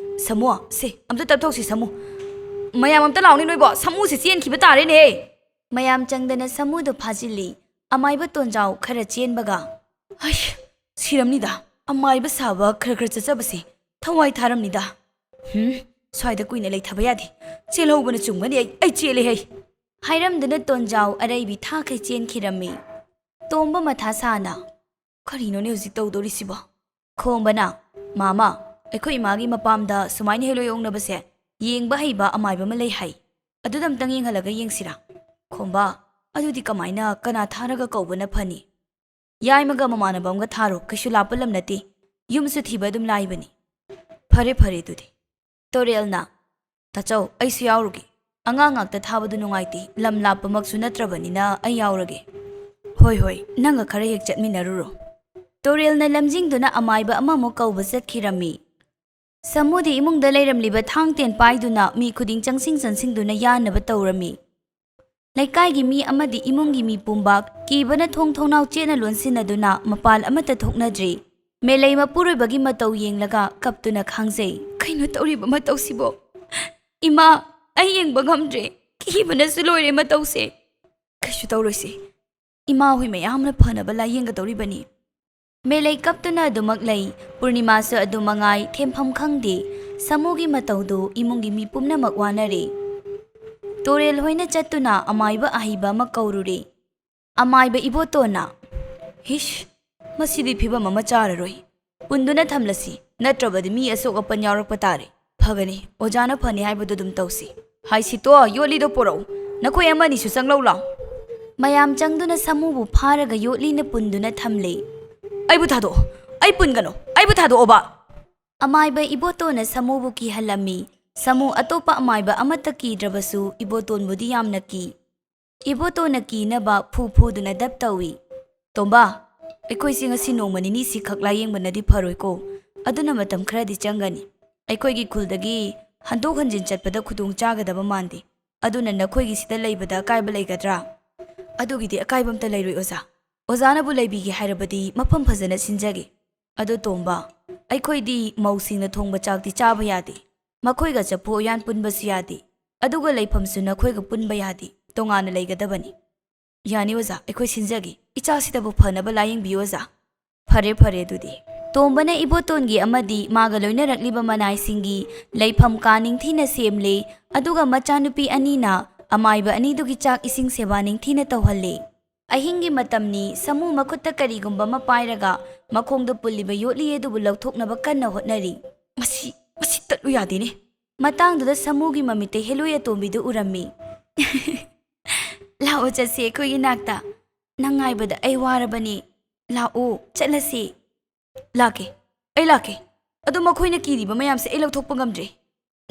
"ꯁꯥꯃꯨ, ꯁꯦ, ꯑꯝꯇ ꯇꯞꯊꯣꯛꯁꯤ, ꯁꯥꯃꯨ꯫ ꯃꯌꯥꯝ ꯑꯝꯇ ꯂꯥꯎꯅꯦ ꯅꯣꯏꯕꯣ, ꯁꯥꯃꯨꯁꯦ ꯆꯦꯟꯈꯤꯕ ꯇꯥꯔꯦꯅꯦ!" ꯃꯌꯥꯝ ꯆꯪꯗꯅ ꯁꯥꯃꯨꯗꯨ ꯐꯥꯖꯤꯜꯂꯤ꯫ ꯑꯃꯥꯏꯕ ꯇꯣꯟꯖꯥꯎ ꯈꯔ ꯆꯦꯟꯕꯒ, "ꯑꯩ ꯁꯤꯔꯝꯅꯤꯗ, ꯑꯃꯥꯏꯕ ꯁꯥꯕ ꯈꯔ ꯈꯔ ꯆꯠꯆꯕꯁꯦ ꯊꯋꯥꯏ ꯊꯥꯔꯝꯅꯤꯗ꯫ ꯍꯨꯝ, ꯁ꯭ꯋꯥꯏꯗ ꯀꯨꯏꯅ ꯂꯩꯊꯕ ꯌꯥꯗꯦ꯫ ꯆꯦꯜꯍꯧꯕꯅ ꯆꯨꯝꯒꯅꯤ, ꯑꯩ, ꯑꯩ ꯆꯦꯜꯂꯦ ꯍꯩ!" ꯍꯥꯏꯔꯝꯗꯨꯅ ꯇꯣꯟꯖꯥꯎ ꯑꯔꯩꯕꯤ ꯊꯥꯈꯩ ꯆꯦꯟꯈꯤꯔꯝꯃꯤ꯫ ꯇꯣꯝꯕ ꯃꯊꯥ ꯁꯥꯅ, "ꯀꯔꯤꯅꯣꯅꯦ ꯍꯧꯖꯤꯛ ꯇꯧꯗꯣꯔꯤꯁꯤꯕꯣ?" ꯈꯣꯝꯕꯅ, "ꯃꯥꯃ, ꯑꯩꯈꯣꯏ ꯏꯃꯥꯒꯤ ꯃꯄꯥꯝꯗ ꯁꯨꯃꯥꯏꯅ ꯍꯦꯂꯣꯏ ꯑꯣꯛꯅꯕꯁꯦ ꯌꯦꯡꯕ ꯍꯩꯕ ꯑꯃꯥꯏꯕ ꯑꯃ ꯂꯩ ꯍꯥꯏ꯫ ꯑꯗꯨꯗ ꯑꯝꯇꯪ ꯌꯦꯡꯍꯜꯂꯒ ꯌꯦꯡꯁꯤꯔꯥ?" ꯈꯣꯝꯕ, "ꯑꯗꯨꯗꯤ ꯀꯃꯥꯏꯅ, ꯀꯅꯥ ꯊꯥꯔꯒ ꯀꯧꯕꯅ ꯐꯅꯤ?" "ꯌꯥꯏꯃꯒ ꯃꯃꯥꯟꯅꯕ ꯑꯃꯒ ꯊꯥꯔꯣ, ꯀꯩꯁꯨ ꯂꯥꯞꯄ ꯂꯝ ꯅꯠꯇꯦ꯫ ꯌꯨꯝꯁꯨ ꯊꯤꯕ ꯑꯗꯨꯝ ꯂꯥꯏꯕꯅꯤ꯫" "ꯐꯔꯦ, ꯐꯔꯦ ꯑꯗꯨꯗꯤ꯫" ꯇꯣꯔꯦꯜꯅ, "ꯇꯥꯆꯧ, ꯑꯩꯁꯨ ꯌꯥꯎꯔꯨꯒꯦ꯫ ꯑꯉꯥꯡ ꯉꯥꯛꯇ ꯊꯥꯕꯗꯨ ꯅꯨꯡꯉꯥꯏꯇꯦ, ꯂꯝ ꯂꯥꯞꯄꯃꯛꯁꯨ ꯅꯠꯇ꯭ꯔꯕꯅꯤꯅ ꯑꯩ ꯌꯥꯎꯔꯒꯦ꯫" "ꯍꯣꯏ, ꯍꯣꯏ, ꯅꯪꯒ ꯈꯔ ꯍꯦꯛ ꯆꯠꯃꯤꯟꯅꯔꯨꯔꯣ꯫" ꯇꯣꯔꯦꯜꯅ ꯂꯝꯖꯤꯡꯗꯨꯅ ꯑꯃꯥꯏꯕ ꯑꯃꯃꯨꯛ ꯀꯧꯕ ꯆꯠꯈꯤꯔꯝꯃꯤ꯫ ꯁꯥꯃꯨꯗꯤ ꯏꯃꯨꯡꯗ ꯂꯩꯔꯝꯂꯤꯕ ꯊꯥꯡ ꯇꯦꯟ ꯄꯥꯏꯗꯨꯅ ꯃꯤ ꯈꯨꯗꯤꯡ ꯆꯪꯁꯤꯟ ꯆꯪꯁꯤꯟꯗꯨꯅ ꯌꯥꯟꯅꯕ ꯇꯧꯔꯝꯃꯤ꯫ ꯂꯩꯀꯥꯏꯒꯤ ꯃꯤ ꯑꯃꯗꯤ ꯏꯃꯨꯡꯒꯤ ꯃꯤ ꯄꯨꯝꯕ ꯀꯤꯕꯅ ꯊꯣꯡ ꯊꯣꯡꯅꯥꯎ ꯆꯦꯠꯅ ꯂꯣꯟꯁꯤꯟꯅꯗꯨꯅ ꯃꯄꯥꯜ ꯑꯃꯠꯇ ꯊꯣꯛꯅꯗ꯭ꯔꯤ꯫ ꯃꯦꯂꯩ ꯃꯄꯨꯔꯣꯏꯕꯒꯤ ꯃꯇꯧ ꯌꯦꯡꯂꯒ ꯀꯞꯇꯨꯅ ꯈꯥꯡꯖꯩ꯫ "ꯀꯩꯅꯣ ꯇꯧꯔꯤꯕ ꯃꯇꯧꯁꯤꯕꯣ? ꯏꯃꯥ, ꯑꯩ ꯌꯦꯡꯕ ꯉꯝꯗ꯭ꯔꯦ꯫ ꯀꯤꯕꯅꯁꯨ ꯂꯣꯏꯔꯦ ꯃꯇꯧꯁꯦ꯫" "ꯀꯩꯁꯨ ꯇꯧꯔꯣꯏꯁꯦ꯫ ꯏꯃꯥ ꯍꯣꯏ ꯃꯌꯥꯝꯅ ꯐꯅꯕ ꯂꯥꯌꯦꯡꯒꯗꯧꯔꯤꯕꯅꯤ꯫" ꯃꯦꯂꯩ ꯀꯞꯇꯨꯅ ꯑꯗꯨꯃꯛ ꯂꯩ꯫ ꯄꯨꯔꯅꯤꯃꯥꯁꯨ ꯑꯗꯨ ꯃꯉꯥꯏ ꯊꯦꯝꯐꯝ ꯈꯪꯗꯦ꯫ ꯁꯥꯃꯨꯒꯤ ꯃꯇꯧꯗꯨ ꯏꯃꯨꯡꯒꯤ ꯃꯤ ꯄꯨꯝꯅꯃꯛ ꯋꯥꯅꯔꯦ꯫ ꯇꯣꯔꯦꯜ ꯍꯣꯏꯅ ꯆꯠꯇꯨꯅ ꯑꯃꯥꯏꯕ ꯑꯍꯩꯕ ꯑꯃ ꯀꯧꯔꯨꯔꯦ꯫ ꯑꯃꯥꯏꯕ ꯏꯕꯣꯇꯣꯟꯅ, "ꯍꯤꯁ, ꯃꯁꯤꯗꯤ ꯐꯤꯕꯝ ꯑꯃ ꯆꯥꯔꯔꯣꯏ꯫ ꯄꯨꯟꯗꯨꯅ ꯊꯝꯂꯁꯤ꯫ ꯅꯠꯇ꯭ꯔꯕꯗꯤ ꯃꯤ ꯑꯁꯣꯛ ꯑꯄꯟ ꯌꯥꯎꯔꯛꯄ ꯇꯥꯔꯦ꯫ ꯐꯒꯅꯤ, ꯑꯣꯖꯥꯅ ꯐꯅꯤ ꯍꯥꯏꯕꯗꯨ ꯑꯗꯨꯝ ꯇꯧꯁꯤ꯫ ꯍꯥꯏ ꯁꯤꯇꯣ, ꯌꯣꯠꯂꯤꯗꯣ ꯄꯨꯔꯛꯎ꯫ ꯅꯈꯣꯏ ꯑꯃꯅꯤꯁꯨ ꯆꯪꯂꯧ ꯂꯥꯎ꯫ ꯃꯌꯥꯝ ꯆꯪꯗꯨꯅ ꯁꯥꯃꯨꯕꯨ ꯐꯥꯔꯒ ꯌꯣꯠꯂꯤꯅ ꯄꯨꯟꯗꯨꯅ ꯊꯝꯂꯦ꯫ ꯑꯩꯕꯨ ꯊꯥꯗꯣꯛꯑꯣ, ꯑꯩ ꯄꯨꯟꯒꯅꯨ, ꯑꯩꯕꯨ ꯊꯥꯗꯣꯛꯑꯣꯕ꯫ ꯑꯃꯥꯏꯕ ꯏꯕꯣꯇꯣꯟꯅ ꯁꯥꯃꯨꯕꯨ ꯀꯤꯍꯜꯂꯝꯃꯤ꯫ ꯁꯥꯃꯨ ꯑꯇꯣꯞꯄ ꯑꯃꯥꯏꯕ ꯑꯃꯠꯇ ꯀꯤꯗ꯭ꯔꯕꯁꯨ ꯏꯕꯣꯇꯣꯟꯕꯨꯗꯤ ꯌꯥꯝꯅ ꯀꯤ꯫ ꯏꯕꯣꯇꯣꯟꯅ ꯀꯤꯅꯕ ꯐꯨ ꯐꯨꯗꯨꯅ ꯗꯞ ꯇꯧꯏ꯫ ꯇꯣꯝꯕ, ꯑꯩꯈꯣꯏꯁꯤ ꯉꯁꯤ ꯅꯣꯡꯃ ꯅꯤꯅꯤꯁꯤ ꯈꯛ ꯂꯥꯌꯦꯡꯕꯅꯗꯤ ꯐꯔꯣꯏꯀꯣ꯫ ꯑꯗꯨꯅ ꯃꯇꯝ ꯈꯔꯗꯤ ꯆꯪꯒꯅꯤ꯫ ꯑꯩꯈꯣꯏꯒꯤ ꯈꯨꯜꯗꯒꯤ ꯍꯟꯗꯣꯛ ꯍꯟꯖꯤꯟ ꯆꯠꯄꯗ ꯈꯨꯗꯣꯡ ꯆꯥꯒꯗꯕ ꯃꯥꯟꯗꯦ꯫ ꯑꯗꯨꯅ ꯅꯈꯣꯏꯒꯤ ꯁꯤꯗ ꯂꯩꯕꯗ ꯑꯀꯥꯏꯕ ꯂꯩꯒꯗ꯭ꯔꯥ? ꯑꯗꯨꯒꯤꯗꯤ ꯑꯀꯥꯏꯕ ꯑꯝꯇ ꯂꯩꯔꯣꯏ ꯑꯣꯖꯥ꯫ ꯑꯣꯖꯥꯅꯕꯨ ꯂꯩꯕꯤꯒꯦ ꯍꯥꯏꯔꯕꯗꯤ ꯃꯐꯝ ꯐꯖꯅ ꯁꯤꯟꯖꯒꯦ꯫ ꯑꯗꯣ ꯇꯣꯝꯕ, ꯑꯩꯈꯣꯏꯗꯤ ꯃꯧꯁꯤꯡꯅ ꯊꯣꯡꯕ ꯆꯥꯛꯇꯤ ꯆꯥꯕ ꯌꯥꯗꯦ꯫ ꯃꯈꯣꯏꯒ ꯆꯐꯨ ꯎꯌꯥꯟ ꯄꯨꯟꯕꯁꯨ ꯌꯥꯗꯦ꯫ ꯑꯗꯨꯒ ꯂꯩꯐꯝꯁꯨ ꯅꯈꯣꯏꯒ ꯄꯨꯟꯕ ꯌꯥꯗꯦ꯫ ꯇꯣꯉꯥꯟꯅ ꯂꯩꯒꯗꯕꯅꯤ꯫ ꯌꯥꯅꯤ ꯑꯣꯖꯥ, ꯑꯩꯈꯣꯏ ꯁꯤꯟꯖꯒꯦ꯫ ꯏꯆꯥꯁꯤꯗꯕꯨ ꯐꯅꯕ ꯂꯥꯌꯦꯡꯕꯤꯌꯨ ꯑꯣꯖꯥ꯫ ꯐꯔꯦ, ꯐꯔꯦ ꯑꯗꯨꯗꯤ꯫ ꯇꯣꯝꯕꯅ ꯏꯕꯣꯇꯣꯟꯒꯤ ꯑꯃꯗꯤ ꯃꯥꯒ ꯂꯣꯏꯅꯔꯛꯂꯤꯕ ꯃꯅꯥꯏꯁꯤꯡꯒꯤ ꯂꯩꯐꯝ ꯀꯥ ꯅꯤꯡꯊꯤꯅ ꯁꯦꯝꯂꯦ, ꯑꯗꯨꯒ ꯃꯆꯥꯅꯨꯄꯤ ꯑꯅꯤꯅ ꯑꯃꯥꯏꯕ ꯑꯅꯤꯗꯨꯒꯤ ꯆꯥꯛ ꯏꯁꯤꯡ ꯁꯦꯕꯥ ꯅꯤꯡꯊꯤꯅ ꯇꯧꯍꯜꯂꯦ꯫ ꯑꯍꯤꯡꯒꯤ ꯃꯇꯝꯅꯤ, ꯁꯥꯃꯨ ꯃꯈꯨꯠꯇ ꯀꯔꯤꯒꯨꯝꯕ ꯑꯃ ꯄꯥꯏꯔꯒ ꯃꯈꯣꯡꯗ ꯄꯨꯜꯂꯤꯕ ꯌꯣꯠꯂꯤ ꯑꯗꯨꯕꯨ ꯂꯧꯊꯣꯛꯅꯕ ꯀꯟꯅ ꯍꯣꯠꯅꯔꯤ꯫ ꯃꯁꯤ, ꯃꯁꯤ ꯇꯠꯂꯨ ꯌꯥꯗꯦꯅꯦ꯫ ꯃꯇꯥꯡꯗꯨꯗ ꯁꯥꯃꯨꯒꯤ ꯃꯃꯤꯠꯇ ꯍꯦꯂꯣꯏ ꯑꯇꯣꯝꯕꯤꯗꯨ ꯎꯔꯝꯃꯤ꯫ ꯂꯥꯛꯑꯣ ꯆꯠꯁꯤ ꯑꯩꯈꯣꯏꯒꯤ ꯅꯥꯛꯇ꯫ ꯅꯪ ꯉꯥꯏꯕꯗ ꯑꯩ ꯋꯥꯔꯕꯅꯤ꯫ ꯂꯥꯛꯑꯣ ꯆꯠꯂꯁꯤ꯫ ꯂꯥꯛꯀꯦ, ꯑꯩ ꯂꯥꯛꯀꯦ꯫ ꯑꯗꯣ ꯃꯈꯣꯏꯅ ꯀꯤꯔꯤꯕ ꯃꯌꯥꯝꯁꯦ ꯑꯩ ꯂꯧꯊꯣꯛꯄ ꯉꯝꯗ꯭ꯔꯦ꯫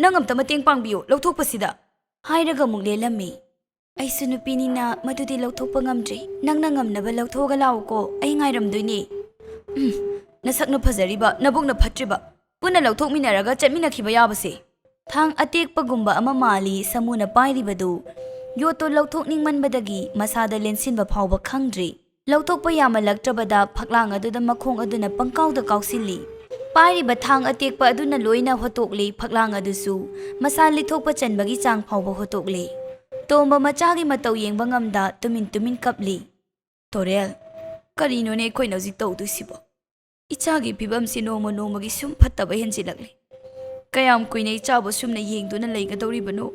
ꯅꯪ ꯑꯝꯇ ꯃꯇꯦꯡ ꯄꯥꯡꯕꯤꯌꯣ ꯂꯧꯊꯣꯛꯄꯁꯤꯗ꯫ ꯍꯥꯏꯔꯒ ꯑꯃꯨꯛ ꯂꯦꯜꯂꯝꯃꯤ꯫ ꯑꯩꯁꯨ ꯅꯨꯄꯤꯅꯤꯅ ꯃꯗꯨꯗꯤ ꯂꯧꯊꯣꯛꯄ ꯉꯝꯗ꯭ꯔꯦ꯫ ꯅꯪꯅ ꯉꯝꯅꯕ ꯂꯧꯊꯣꯛꯑꯒ ꯂꯥꯛꯎꯀꯣ, ꯑꯩ ꯉꯥꯏꯔꯝꯗꯣꯏꯅꯦ꯫ ꯎꯝ, ꯅꯁꯛꯅ ꯐꯖꯔꯤꯕ, ꯅꯕꯨꯛꯅ ꯐꯠꯇ꯭ꯔꯤꯕ, ꯄꯨꯟꯅ ꯂꯧꯊꯣꯛꯃꯤꯟꯅꯔꯒ ꯆꯠꯃꯤꯟꯅꯈꯤꯕ ꯌꯥꯕꯁꯦ꯫ ꯊꯥꯡ ꯑꯇꯦꯛꯄꯒꯨꯝꯕ ꯑꯃ ꯃꯥꯜꯂꯤ ꯁꯥꯃꯨꯅ ꯄꯥꯏꯔꯤꯕꯗꯨ꯫ ꯌꯣꯠꯇꯣ ꯂꯧꯊꯣꯛꯅꯤꯡꯃꯟꯕꯗꯒꯤ ꯃꯁꯥꯗ ꯂꯦꯟꯁꯤꯟꯕ ꯐꯥꯎꯕ ꯈꯪꯗ꯭ꯔꯤ꯫ ꯂꯧꯊꯣꯛꯄ ꯌꯥꯃꯜꯂꯛꯇ꯭ꯔꯕꯗ ꯐꯛꯂꯥꯡ ꯑꯗꯨꯗ ꯃꯈꯣꯡ ꯑꯗꯨꯅ ꯄꯪꯀꯥꯎꯗ ꯀꯥꯎꯁꯤꯜꯂꯤ꯫ ꯄꯥꯏꯔꯤꯕ ꯊꯥꯡ ꯑꯇꯦꯛꯄ ꯑꯗꯨꯅ ꯂꯣꯏꯅ ꯍꯣꯠꯇꯣꯛꯂꯤ, ꯐꯛꯂꯥꯡ ꯑꯗꯨꯁꯨ ꯃꯁꯥ ꯂꯤꯊꯣꯛꯄ ꯆꯟꯕꯒꯤ ꯆꯥꯡ ꯐꯥꯎꯕ ꯍꯣꯠꯇꯣꯛꯂꯤ꯫ ꯇꯣꯝꯕ ꯃꯆꯥꯒꯤ ꯃꯇꯧ ꯌꯦꯡꯕ ꯉꯝꯗ ꯇꯨꯃꯤꯟ ꯇꯨꯃꯤꯟ ꯀꯞꯂꯤ꯫ ꯇꯣꯔꯦꯜ, ꯀꯔꯤꯅꯣꯅꯦ ꯑꯩꯈꯣꯏꯅ ꯍꯧꯖꯤꯛ ꯇꯧꯗꯣꯏꯁꯤꯕꯣ? ꯏꯆꯥꯒꯤ ꯐꯤꯕꯝꯁꯤ ꯅꯣꯡꯃ ꯅꯣꯡꯃꯒꯤ ꯁꯨꯝ ꯐꯠꯇꯕ ꯍꯦꯟꯖꯤꯜꯂꯛꯂꯤ꯫ ꯀꯌꯥꯝ ꯀꯨꯏꯅ ꯏꯆꯥꯕꯨ ꯁꯨꯝꯅ ꯌꯦꯡꯗꯨꯅ ꯂꯩꯒꯗꯧꯔꯤꯕꯅꯣ?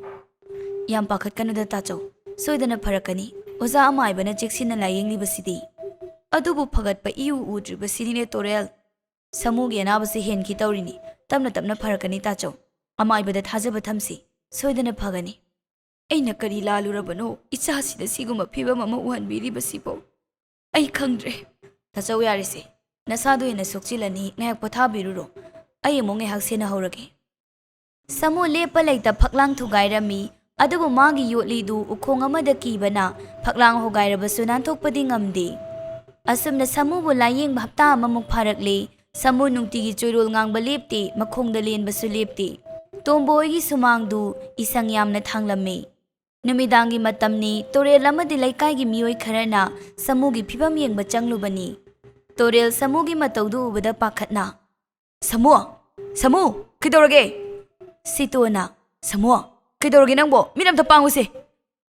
ꯌꯥꯝ ꯄꯥꯈꯠꯀꯅꯨꯗ ꯇꯥꯆꯧ, ꯁꯣꯏꯗꯅ ꯐꯔꯛꯀꯅꯤ꯫ ꯑꯣꯖꯥ ꯑꯃꯥꯏꯕꯅ ꯆꯦꯛꯁꯤꯟꯅ ꯂꯥꯌꯦꯡꯂꯤꯕꯁꯤꯗꯤ꯫ ꯑꯗꯨꯕꯨ ꯐꯒꯠꯄ ꯏꯎ ꯎꯗ꯭ꯔꯤꯕꯁꯤꯅꯤꯅꯦ ꯇꯣꯔꯦꯜ꯫ "ꯁꯥꯃꯨꯒꯤ ꯑꯅꯥꯕꯁꯤ ꯍꯦꯟꯈꯤ ꯇꯧꯔꯤꯅꯤ꯫ ꯇꯞꯅ ꯇꯞꯅ ꯐꯔꯛꯀꯅꯤ ꯇꯥꯆꯧ꯫ ꯑꯃꯥꯏꯕꯗ ꯊꯥꯖꯕ ꯊꯝꯁꯤ꯫ ꯁꯣꯏꯗꯅ ꯐꯒꯅꯤ꯫ ꯑꯩꯅ ꯀꯔꯤ ꯂꯥꯜꯂꯨꯔꯕꯅꯣ ꯏꯆꯥꯁꯤꯗ ꯁꯤꯒꯨꯝꯕ ꯐꯤꯕꯝ ꯑꯃ ꯎꯍꯟꯕꯤꯔꯤꯕꯁꯤꯕꯣ? ꯑꯩ ꯈꯪꯗ꯭ꯔꯦ꯫" "ꯇꯥꯆꯧ, ꯌꯥꯔꯦꯁꯦ꯫ ꯅꯁꯥꯗꯣ ꯍꯦꯟꯅ ꯁꯣꯛꯆꯤꯜꯂꯅꯤ꯫ ꯉꯥꯏꯍꯥꯛ ꯄꯣꯊꯥꯕꯤꯔꯨꯔꯣ꯫ ꯑꯩ ꯑꯃꯨꯛ ꯉꯥꯏꯍꯥꯛ ꯁꯦꯟꯅꯍꯧꯔꯒꯦ꯫" ꯁꯥꯃꯨ ꯂꯦꯞꯄ ꯂꯩꯇ ꯐꯛꯂꯥꯡ ꯊꯨꯒꯥꯏꯔꯝꯃꯤ꯫ ꯑꯗꯨꯕꯨ ꯃꯥꯒꯤ ꯌꯣꯠꯂꯤꯗꯨ ꯎꯈꯣꯡ ꯑꯃꯗ ꯀꯤꯕꯅ ꯐꯛꯂꯥꯡ ꯍꯣꯒꯥꯏꯔꯕꯁꯨ ꯅꯥꯟꯊꯣꯛꯄꯗꯤ ꯉꯝꯗꯦ꯫ ꯑꯁꯨꯝꯅ ꯁꯥꯃꯨꯕꯨ ꯂꯥꯌꯦꯡꯕ ꯍꯞꯇꯥ ꯑꯃꯃꯨꯛ ꯐꯥꯔꯛꯂꯦ꯫ ꯁꯥꯃꯨ ꯅꯨꯡꯇꯤꯒꯤ ꯆꯣꯏꯔꯣꯜ ꯉꯥꯡꯕ ꯂꯦꯞꯇꯦ, ꯃꯈꯣꯡꯗ ꯂꯦꯟꯕꯁꯨ ꯂꯦꯞꯇꯦ꯫ ꯇꯣꯝꯕ ꯍꯣꯏꯒꯤ ꯁꯨꯃꯥꯡꯗꯨ ꯏꯁꯪ ꯌꯥꯝꯅ ꯊꯥꯡꯂꯝꯃꯤ꯫ ꯅꯨꯃꯤꯗꯥꯡꯒꯤ ꯃꯇꯝꯅꯤ꯫ ꯇꯨꯔꯦꯜ ꯑꯃꯗꯤ ꯂꯩꯀꯥꯏꯒꯤ ꯃꯤꯑꯣꯏ ꯈꯔꯅ ꯁꯥꯃꯨꯒꯤ ꯐꯤꯕꯝ ꯌꯦꯡꯕ ꯆꯪꯂꯨꯕꯅꯤ꯫ ꯇꯨꯔꯦꯜ ꯁꯥꯃꯨꯒꯤ ꯃꯇꯧꯗꯨ ꯎꯕꯗ ꯄꯥꯈꯠꯅ, "ꯁꯥꯃꯨ! ꯁꯥꯃꯨ! ꯀꯩꯗꯧꯔꯒꯦ?" ꯁꯤꯇꯣꯅ, "ꯁꯥꯃꯨ! ꯀꯩꯗꯧꯔꯒꯦ ꯅꯪꯕꯣ? ꯃꯤꯠ ꯑꯝꯇ ꯄꯥꯡꯉꯨꯁꯦ꯫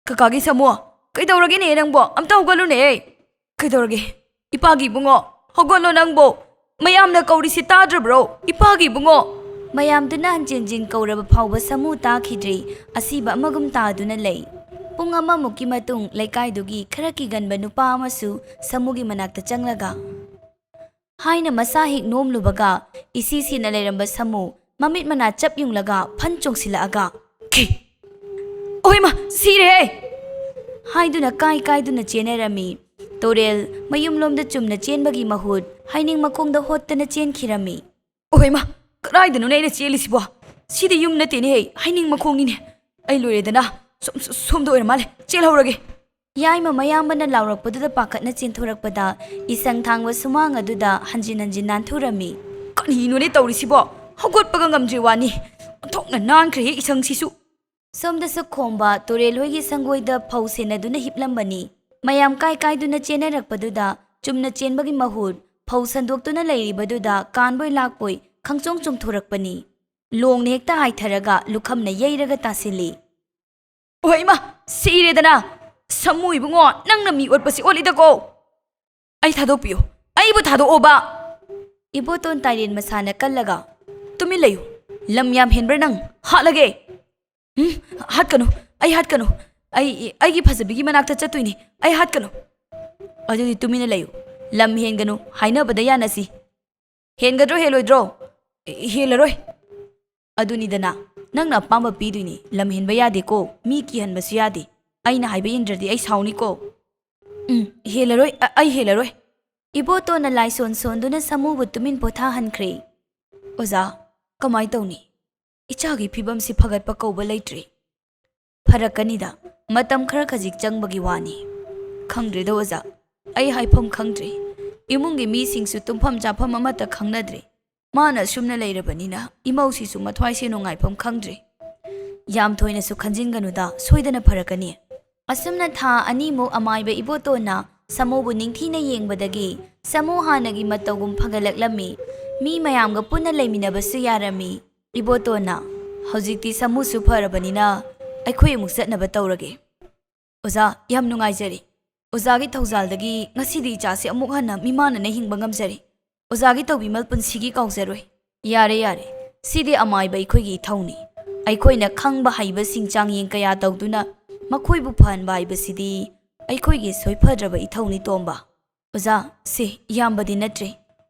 ꯀꯀꯥꯒꯤ ꯁꯥꯃꯨ! ꯀꯩꯗꯧꯔꯒꯦꯅꯦ ꯅꯪꯕꯣ? ꯑꯝꯇ ꯍꯧꯒꯠꯂꯨꯅꯦ꯫ ꯀꯩꯗꯧꯔꯒꯦ? ꯏꯄꯥꯒꯤ ꯏꯕꯨꯡꯉꯣ, ꯍꯧꯒꯠꯂꯣ ꯅꯪꯕꯣ꯫ ꯃꯌꯥꯝꯅ ꯀꯧꯔꯤꯁꯤ ꯇꯥꯗ꯭ꯔꯕ꯭ꯔꯣ? ꯏꯄꯥꯒꯤ ꯏꯕꯨꯡꯉꯣ!" ꯃꯌꯥꯝꯗꯨꯅ ꯍꯟꯖꯤꯟ ꯍꯟꯖꯤꯟ ꯀꯧꯔꯕ ꯐꯥꯎꯕ ꯁꯥꯃꯨ ꯇꯥꯈꯤꯗ꯭ꯔꯦ꯫ ꯑꯁꯤꯕ ꯑꯃꯒꯨꯝ ꯇꯥꯗꯨꯅ ꯂꯩ꯫ ꯄꯨꯡ ꯑꯃꯃꯨꯛꯀꯤ ꯃꯇꯨꯡ ꯂꯩꯀꯥꯏꯗꯨꯒꯤ ꯈꯔ ꯀꯤꯒꯟꯕ ꯅꯨꯄꯥ ꯑꯃꯁꯨ ꯁꯥꯃꯨꯒꯤ ꯃꯅꯥꯛꯇ ꯆꯪꯂꯒ, ꯍꯥꯏꯅ ꯃꯁꯥ ꯍꯦꯛ ꯅꯣꯝꯂꯨꯕꯒ, ꯏꯁꯤ ꯁꯤꯅ ꯂꯩꯔꯝꯕ ꯁꯥꯃꯨ ꯃꯃꯤꯠ ꯃꯅꯥ ꯆꯞ ꯌꯨꯡꯂꯒ ꯐꯟ ꯆꯣꯡꯁꯤꯜꯂꯛꯑꯒ, "ꯈꯤ! ꯑꯣꯍꯩꯃ, ꯁꯤꯔꯦꯍꯦ!" ꯍꯥꯏꯗꯨꯅ ꯀꯥꯏ ꯀꯥꯏꯗꯨꯅ ꯆꯦꯟꯅꯔꯝꯃꯤ꯫ ꯇꯨꯔꯦꯜ ꯃꯌꯨꯝꯂꯣꯝꯗ ꯆꯨꯝꯅ ꯆꯦꯟꯕꯒꯤ ꯃꯍꯨꯠ ꯍꯩꯅꯤꯡ ꯃꯈꯣꯡꯗ ꯍꯣꯠꯇꯅ ꯆꯦꯟꯈꯤꯔꯝꯃꯤ꯫ "ꯑꯣꯍꯩꯃ, ꯀꯗꯥꯏꯗꯅꯣꯅꯦ ꯑꯩꯅ ꯆꯦꯜꯂꯤꯁꯤꯕꯣ? ꯁꯤꯗꯤ ꯌꯨꯝ ꯅꯠꯇꯦꯅꯦꯍꯦ, ꯍꯩꯅꯤꯡ ꯃꯈꯣꯡꯅꯤꯅꯦ꯫ ꯑꯩ ꯂꯣꯏꯔꯦꯗꯅ, ꯁꯣꯝ-, ꯁꯣꯝꯗ ꯑꯣꯏꯔ ꯃꯥꯜꯂꯦ, ꯆꯦꯜꯍꯧꯔꯒꯦ꯫" ꯌꯥꯏꯃ ꯃꯌꯥꯝꯕꯅ ꯂꯥꯎꯔꯛꯄꯗꯨꯗ ꯄꯥꯈꯠꯅ ꯆꯦꯟꯊꯣꯔꯛꯄꯗ ꯏꯁꯪ ꯊꯥꯡꯕ ꯁꯨꯃꯥꯡ ꯑꯗꯨꯗ ꯍꯟꯖꯤꯟ ꯍꯟꯖꯤꯟ ꯅꯥꯟꯊꯨꯔꯝꯃꯤ꯫ "ꯀꯔꯤꯅꯣꯅꯦ ꯇꯧꯔꯤꯁꯤꯕꯣ? ꯍꯧꯒꯠꯄꯒ ꯉꯝꯗ꯭ꯔꯤ ꯋꯥꯅꯤ꯫ ꯑꯣꯟꯊꯣꯛꯅ ꯅꯥꯟꯈ꯭ꯔꯦꯍꯦ ꯏꯁꯪꯁꯤꯁꯨ!" ꯁꯣꯝꯗꯁꯨ ꯈꯣꯝꯕ ꯇꯨꯔꯦꯜ ꯍꯣꯏꯒꯤ ꯁꯪꯒꯣꯏꯗ ꯐꯧ ꯁꯦꯟꯅꯗꯨꯅ ꯍꯤꯞꯂꯝꯕꯅꯤ꯫ ꯃꯌꯥꯝ ꯀꯥꯏ ꯀꯥꯏꯗꯨꯅ ꯆꯦꯟꯅꯔꯛꯄꯗꯨꯗ ꯆꯨꯝꯅ ꯆꯦꯟꯕꯒꯤ ꯃꯍꯨꯠ ꯐꯧ ꯁꯟꯗꯣꯛꯇꯨꯅ ꯂꯩꯔꯤꯕꯗꯨꯗ ꯀꯥꯟꯕꯣꯏ ꯂꯥꯛꯄꯣꯏ ꯈꯪꯆꯣꯡ ꯆꯣꯡꯊꯣꯔꯛꯄꯅꯤ꯫ ꯂꯣꯡꯅ ꯍꯦꯛꯇ ꯍꯥꯏꯊꯔꯒ ꯂꯨꯈꯝꯅ ꯌꯩꯔꯒ ꯇꯥꯁꯤꯜꯂꯤ꯫ "ꯑꯣꯍꯩꯃ, ꯁꯤꯔꯦꯗꯅ! ꯁꯥꯃꯨ ꯏꯕꯨꯡꯉꯣ, ꯅꯪꯅ ꯃꯤ ꯑꯣꯠꯄꯁꯤ ꯑꯣꯠꯂꯤꯗꯀꯣ! ꯑꯩ ꯊꯥꯗꯣꯛꯄꯤꯌꯨ, ꯑꯩꯕꯨ ꯊꯥꯗꯣꯛꯑꯣꯕ!" ꯏꯕꯣꯇꯣꯟ ꯇꯥꯏꯔꯦꯟ ꯃꯁꯥꯅ ꯀꯜꯂꯒ, "ꯇꯨꯃꯤꯟ ꯂꯩꯌꯨ꯫ ꯂꯝ ꯌꯥꯝ ꯍꯦꯟꯕ꯭ꯔꯥ ꯅꯪ? ꯍꯥꯠꯂꯒꯦ!" "ꯎꯝ, ꯍꯥꯠꯀꯅꯨ, ꯑꯩ ꯍꯥꯠꯀꯅꯨ꯫ ꯑꯩ, ꯑꯩꯒꯤ ꯐꯖꯕꯤꯒꯤ ꯃꯅꯥꯛꯇ ꯆꯠꯇꯣꯏꯅꯤ, ꯑꯩ ꯍꯥꯠꯀꯅꯨ꯫" "ꯑꯗꯨꯗꯤ ꯇꯨꯃꯤꯟꯅ ꯂꯩꯌꯨ, ꯂꯝ ꯍꯦꯟꯒꯅꯨ, ꯍꯥꯏꯅꯕꯗ ꯌꯥꯅꯁꯤ꯫" "ꯍꯦꯟꯒꯗ꯭ꯔꯣ ꯍꯦꯜꯂꯣꯏꯗ꯭ꯔꯣ?" "ꯍꯦꯜꯂꯔꯣꯏ꯫" "ꯑꯗꯨꯅꯤꯗꯅ, ꯅꯪꯅ ꯑꯄꯥꯝꯕ ꯄꯤꯗꯣꯏꯅꯤ, ꯂꯝ ꯍꯦꯟꯕ ꯌꯥꯗꯦꯀꯣ, ꯃꯤ ꯀꯤꯍꯟꯕꯁꯨ ꯌꯥꯗꯦ꯫ ꯑꯩꯅ ꯍꯥꯏꯕ ꯏꯟꯗ꯭ꯔꯗꯤ ꯑꯩ ꯁꯥꯎꯅꯤꯀꯣ꯫" "ꯎꯝ, ꯍꯦꯜꯂꯔꯣꯏ, ꯑ-, ꯑꯩ ꯍꯦꯜꯂꯔꯣꯏ꯫" ꯏꯕꯣꯇꯣꯟꯅ ꯂꯥꯏꯁꯣꯟ ꯁꯣꯟꯗꯨꯅ ꯁꯥꯃꯨꯕꯨ ꯇꯨꯃꯤꯟ ꯄꯣꯊꯥꯍꯟꯈ꯭ꯔꯦ꯫ "ꯑꯣꯖꯥ, ꯀꯃꯥꯏ ꯇꯧꯅꯤ? ꯏꯆꯥꯒꯤ ꯐꯤꯕꯝꯁꯤ ꯐꯒꯠꯄ ꯀꯧꯕ ꯂꯩꯇ꯭ꯔꯦ꯫" "ꯐꯔꯛꯀꯅꯤꯗ, ꯃꯇꯝ ꯈꯔ ꯈꯖꯤꯛ ꯆꯪꯕꯒꯤ ꯋꯥꯅꯤ꯫" "ꯈꯪꯗ꯭ꯔꯦꯗ ꯑꯣꯖꯥ, ꯑꯩ ꯍꯥꯏꯐꯝ ꯈꯪꯗ꯭ꯔꯦ꯫ ꯏꯃꯨꯡꯒꯤ ꯃꯤꯁꯤꯡꯁꯨ ꯇꯨꯝꯐꯝ ꯆꯥꯐꯝ ꯑꯃꯠꯇ ꯈꯪꯅꯗ꯭ꯔꯦ꯫ ꯃꯥꯅ ꯑꯁꯨꯝꯅ ꯂꯩꯔꯕꯅꯤꯅ ꯏꯃꯧꯁꯤꯁꯨ ꯃꯊ꯭ꯋꯥꯏꯁꯦ ꯅꯨꯡꯉꯥꯏꯐꯝ ꯈꯪꯗ꯭ꯔꯦ꯫" "ꯌꯥꯝ ꯊꯣꯏꯅꯁꯨ ꯈꯟꯖꯤꯟꯒꯅꯨꯗ, ꯁꯣꯏꯗꯅ ꯐꯔꯛꯀꯅꯤ꯫" ꯑꯁꯨꯝꯅ ꯊꯥ ꯑꯅꯤꯃꯨꯛ ꯑꯃꯥꯏꯕ ꯏꯕꯣꯇꯣꯟꯅ ꯁꯥꯃꯨꯕꯨ ꯅꯤꯡꯊꯤꯅ ꯌꯦꯡꯕꯗꯒꯤ ꯁꯥꯃꯨ ꯍꯥꯟꯅꯒꯤ ꯃꯇꯧꯒꯨꯝ ꯐꯒꯠꯂꯛꯂꯝꯃꯤ꯫ ꯃꯤ ꯃꯌꯥꯝꯒ ꯄꯨꯟꯅ ꯂꯩꯃꯤꯟꯅꯕꯁꯨ ꯌꯥꯔꯝꯃꯤ꯫ ꯏꯕꯣꯇꯣꯟꯅ, "ꯍꯧꯖꯤꯛꯇꯤ ꯁꯥꯃꯨꯁꯨ ꯐꯔꯕꯅꯤꯅ ꯑꯩꯈꯣꯏ ꯑꯃꯨꯛ ꯆꯠꯅꯕ ꯇꯧꯔꯒꯦ꯫" "ꯑꯣꯖꯥ, ꯌꯥꯝ ꯅꯨꯡꯉꯥꯏꯖꯔꯦ꯫ ꯑꯣꯖꯥꯒꯤ ꯊꯧꯖꯥꯜꯗꯒꯤ ꯉꯁꯤꯗꯤ ꯏꯆꯥꯁꯦ ꯑꯃꯨꯛ ꯍꯟꯅ ꯃꯤꯃꯥꯟꯅꯅ ꯍꯤꯡꯕ ꯉꯝꯖꯔꯦ꯫ ꯑꯣꯖꯥꯒꯤ ꯇꯧꯕꯤꯃꯜ ꯄꯨꯟꯁꯤꯒꯤ ꯀꯥꯎꯖꯔꯣꯏ꯫" "ꯌꯥꯔꯦ, ꯌꯥꯔꯦ꯫ ꯁꯤꯗꯤ ꯑꯃꯥꯏꯕ ꯑꯩꯈꯣꯏꯒꯤ ꯏꯊꯧꯅꯤ꯫ ꯑꯩꯈꯣꯏꯅ ꯈꯪꯕ ꯍꯩꯕꯁꯤꯡ ꯆꯥꯡꯌꯦꯡ ꯀꯌꯥ ꯇꯧꯗꯨꯅ ꯃꯈꯣꯏꯕꯨ ꯐꯍꯟꯕ ꯍꯥꯏꯕꯁꯤꯗꯤ ꯑꯩꯈꯣꯏꯒꯤ ꯁꯣꯏꯐꯗ꯭ꯔꯕ ꯏꯊꯧꯅꯤ, ꯇꯣꯝꯕ꯫" "ꯑꯣꯖꯥ, ꯁꯦ, ꯌꯥꯝꯕꯗꯤ ꯅꯠꯇ꯭ꯔꯦ꯫